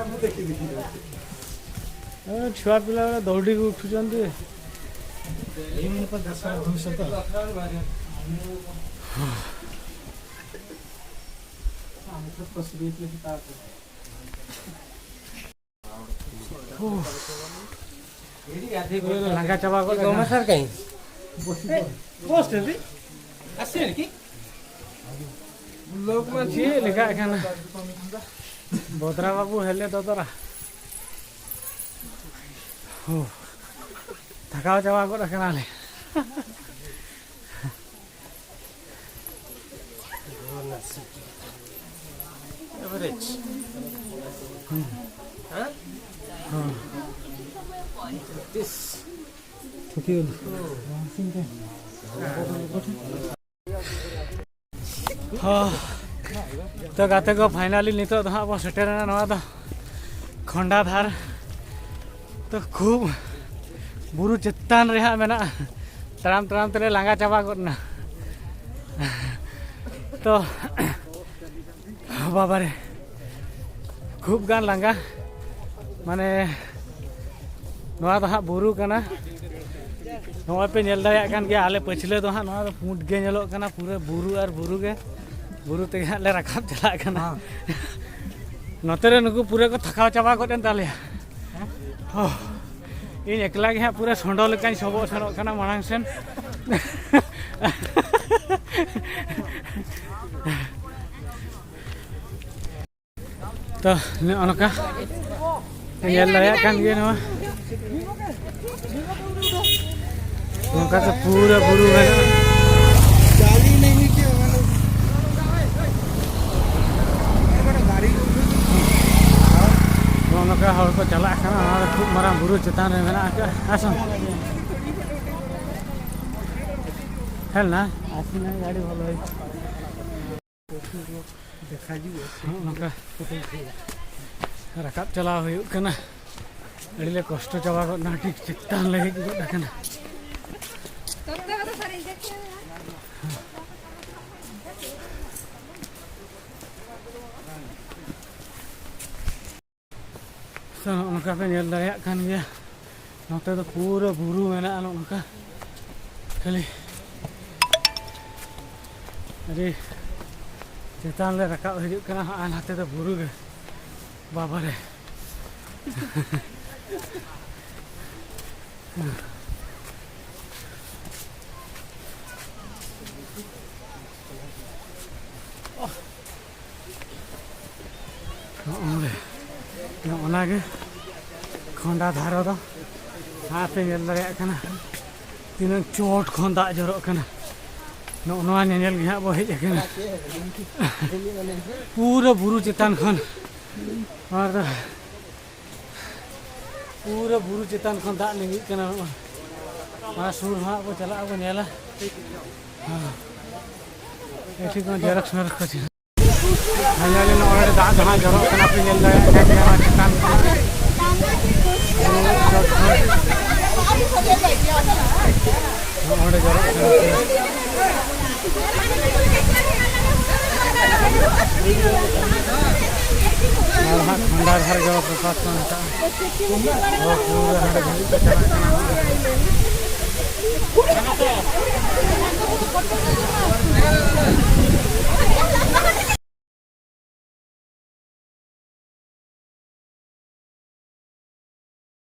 ଏ ଛୁଆ ପିଲା ଗୁଡ଼ା ଦୌଡ଼ିକି ଉଠୁଛନ୍ତି। ଏଇମାନେ ତ ଦେଶର ଭବିଷ୍ୟତ। ଆମେ ତ ଖସି ଯାଇଥିଲେ ସେ ତା ଉପରେ। ଲାଙ୍ଗା ଚାବା ଗଲା। ଗମେଶ ସାର୍ କାହିଁ? ବସିଛନ୍ତି। ଆସିବେନି କି? ସିଏ ଲେଖା ଏକାନା। ବଦ୍ରା ବାବୁ ହେଲେ ଦଦରା। ᱦᱳ᱾ ᱛᱷᱟᱠᱟᱣ ᱪᱟᱵᱟ ᱜᱚᱫ ᱟᱠᱟᱱᱟᱞᱮ᱾ Average. ᱦᱮᱸ? ᱦᱮᱸ᱾ ᱛᱤᱥ? ᱴᱷᱤᱠ ᱜᱮᱭᱟ᱾ ᱦᱚᱸ᱾ ᱛᱚ ᱜᱟᱛᱮ ᱠᱚ, finally ᱱᱤᱛᱚᱜ ᱫᱚ ᱦᱟᱸᱜ ᱵᱚᱱ ᱥᱮᱴᱮᱨᱮᱱᱟ ᱱᱚᱣᱟ ᱫᱚ ᱠᱷᱚᱱᱰᱟ ᱫᱷᱟᱨ᱾ ᱛᱚ ᱠᱷᱩᱵ ᱵᱩᱨᱩ ᱪᱮᱛᱟᱱ ᱨᱮ ᱦᱟᱸᱜ ᱢᱮᱱᱟᱜᱼᱟ᱾ ᱛᱟᱲᱟᱢ ᱛᱟᱲᱟᱢ ᱛᱮᱞᱮ ᱞᱟᱸᱜᱟ ᱪᱟᱵᱟ ᱜᱚᱫ ᱮᱱᱟ᱾ ᱛᱚ ᱵᱟᱵᱟᱨᱮ, ᱠᱷᱩᱵ ᱜᱟᱱ ᱞᱟᱸᱜᱟ᱾ ᱢᱟᱱᱮ ᱱᱚᱣᱟ ᱫᱚ ᱦᱟᱸᱜ ᱵᱩᱨᱩ ᱠᱟᱱᱟ᱾ ᱱᱚᱜᱼᱚᱭ ᱯᱮ ᱧᱮᱞ ᱫᱟᱲᱮᱭᱟᱜ ᱠᱟᱱ ᱜᱮᱭᱟ, ᱟᱞᱮ ᱯᱟᱹᱪᱷᱞᱟᱹ ᱫᱚ ᱦᱟᱸᱜ ᱱᱚᱣᱟ ᱫᱚ ᱯᱩᱸᱰ ᱜᱮ ᱧᱮᱞᱚᱜ ᱠᱟᱱᱟ, ᱯᱩᱨᱟᱹ ᱵᱩᱨᱩ ᱟᱨ ᱵᱩᱨᱩ ᱜᱮ᱾ ᱵᱩᱨᱩ ᱛᱮᱜᱮ ᱦᱟᱸᱜ ᱞᱮ ᱨᱟᱠᱟᱵ ᱪᱟᱞᱟᱜ ᱠᱟᱱᱟ᱾ ᱦᱮᱸ᱾ ᱱᱚᱛᱮ ᱨᱮ ᱱᱩᱠᱩ ᱯᱩᱨᱟᱹ ᱠᱚ ᱛᱷᱟᱠᱟᱣ ᱪᱟᱵᱟ ᱜᱚᱫ ᱮᱱ ᱛᱟᱞᱮᱭᱟ᱾ ᱦᱚᱸ᱾ ᱤᱧ ᱮᱠᱞᱟ ᱜᱮ ᱦᱟᱸᱜ ᱯᱩᱨᱟᱹ ᱥᱚᱸᱰᱚ ᱞᱮᱠᱟᱧ ᱥᱚᱵᱚᱜ ᱥᱮᱱᱚᱜ ᱠᱟᱱᱟ ᱢᱟᱲᱟᱝ ᱥᱮᱱ᱾ ᱛᱚ, ᱱᱚᱜᱼᱚ ᱱᱚᱝᱠᱟ ᱯᱮ ᱧᱮᱞ ᱫᱟᱲᱮᱭᱟᱜ ᱠᱟᱱ ᱜᱮᱭᱟ ᱱᱚᱣᱟ᱾ ᱱᱚᱝᱠᱟ ᱛᱮ ᱯᱩᱨᱟᱹ ᱵᱩᱨᱩ ᱢᱮᱱᱟᱜᱼᱟ᱾ ᱱᱚᱜᱼᱚ ᱱᱚᱝᱠᱟ ᱦᱚᱲ ᱠᱚ ᱪᱟᱞᱟᱜ ᱠᱟᱱᱟ᱾ ᱱᱚᱣᱟ ᱫᱚ ᱠᱷᱩᱵ ᱢᱟᱨᱟᱝ ᱵᱩᱨᱩ ᱪᱮᱛᱟᱱ ᱨᱮ ᱢᱮᱱᱟᱜ ᱟᱠᱟᱫᱼᱟ᱾ ᱟᱥᱚᱱ᱾ ᱦᱮᱞ ᱱᱟ᱾ ᱟᱥᱚᱱ ᱜᱟᱹᱰᱤ ᱵᱷᱟᱞᱚ ᱦᱚᱭ᱾ ᱱᱚᱜᱼᱚ ᱱᱚᱝᱠᱟ ᱨᱟᱠᱟᱵ ᱪᱟᱞᱟᱣ ᱦᱩᱭᱩᱜ ᱠᱟᱱᱟ᱾ ᱟᱹᱰᱤ ᱞᱮ ᱠᱚᱥᱴᱚ ᱪᱟᱵᱟ ᱜᱚᱫ ᱱᱟ, ᱟᱹᱰᱤ ᱪᱮᱛᱟᱱ ᱞᱮ ᱦᱮᱡ ᱜᱚᱫ ᱟᱠᱟᱱᱟ᱾ ᱛᱚ, ᱱᱚᱜᱼᱚ ᱱᱚᱝᱠᱟ ᱯᱮ ᱧᱮᱞ ᱫᱟᱲᱮᱭᱟᱜ ᱠᱟᱱ ᱜᱮᱭᱟ, ᱱᱚᱛᱮ ᱫᱚ ᱯᱩᱨᱟᱹ ᱵᱩᱨᱩ ᱢᱮᱱᱟᱜᱼᱟ᱾ ᱱᱚᱜᱼᱚ ᱱᱚᱝᱠᱟ ᱠᱷᱟᱹᱞᱤ ᱟᱹᱰᱤ ᱪᱮᱛᱟᱱ ᱞᱮ ᱨᱟᱠᱟᱵ ᱦᱤᱡᱩᱜ ᱠᱟᱱᱟ, ᱟᱨ ᱱᱚᱛᱮ ᱫᱚ ᱵᱩᱨᱩ ᱜᱮ᱾ ᱵᱟᱵᱟᱨᱮ! ᱱᱚᱜᱼᱚᱭ, ᱱᱚᱜᱼᱚᱱᱟ ᱜᱮ ᱠᱷᱚᱸᱰᱟ ᱫᱷᱟᱨᱮ ᱫᱚ᱾ ᱦᱟᱸᱜ ᱯᱮ ᱧᱮᱞ ᱫᱟᱲᱮᱭᱟᱜ ᱠᱟᱱᱟ ᱛᱤᱱᱟᱹᱜ ᱪᱚᱴ ᱠᱷᱚᱱ ᱫᱟᱜ ᱡᱚᱨᱚᱜ ᱠᱟᱱᱟ᱾ ᱱᱚᱜᱼᱚ ᱱᱚᱣᱟ ᱧᱮᱧᱮᱞ ᱜᱮ ᱦᱟᱸᱜ ᱵᱚ ᱦᱮᱡ ᱟᱠᱟᱱᱟ᱾ ᱯᱩᱨᱟᱹ ᱵᱩᱨᱩ ᱪᱮᱛᱟᱱ ᱠᱷᱚᱱ, ᱱᱚᱣᱟ ᱫᱚ ᱯᱩᱨᱟᱹ ᱵᱩᱨᱩ ᱪᱮᱛᱟᱱ ᱠᱷᱚᱱ ᱫᱟᱜ ᱞᱤᱸᱜᱤᱜ ᱠᱟᱱᱟ᱾ ᱱᱚᱜᱼᱚᱭ ᱱᱚᱣᱟ ᱥᱩᱨ ᱦᱟᱸᱜ ᱵᱚ ᱪᱟᱞᱟᱜᱼᱟ, ᱵᱚ ᱧᱮᱞᱟ᱾ ᱦᱮᱸ᱾ ᱮᱴᱷᱤ ᱠᱚ ᱡᱮᱨᱚᱠᱥ ᱢᱮᱨᱚᱠᱥ ᱠᱚ ᱪᱮᱫ? ᱯᱷᱟᱭᱱᱟᱞᱤ ᱱᱚᱜᱼᱚᱭ ᱫᱟᱜ ᱡᱟᱦᱟᱸ ᱡᱚᱨᱚᱜ ᱠᱟᱱᱟ, ᱯᱮ ᱧᱮᱞ ᱫᱟᱲᱮᱭᱟᱜ ᱠᱟᱱ ᱜᱮᱭᱟ ᱱᱚᱣᱟ ᱪᱮᱛᱟᱱ ᱠᱷᱚᱱᱟᱜ᱾ ᱱᱚᱜᱼᱚᱭ ᱡᱚᱨᱚᱜ ᱠᱟᱱᱟ᱾ ᱟᱨ ᱦᱟᱸᱜ ᱠᱷᱚᱸᱰᱟ ᱫᱷᱟᱨ ᱡᱚᱞᱚᱯᱨᱚᱯᱟᱛ ᱠᱚ ᱢᱮᱛᱟᱜᱼᱟ᱾ ᱚ, ᱯᱩᱨᱟᱹ ᱦᱟᱸᱰᱮ ᱫᱷᱟᱹᱵᱤᱡ ᱠᱚ ᱪᱟᱞᱟᱜ ᱠᱟᱱᱟ᱾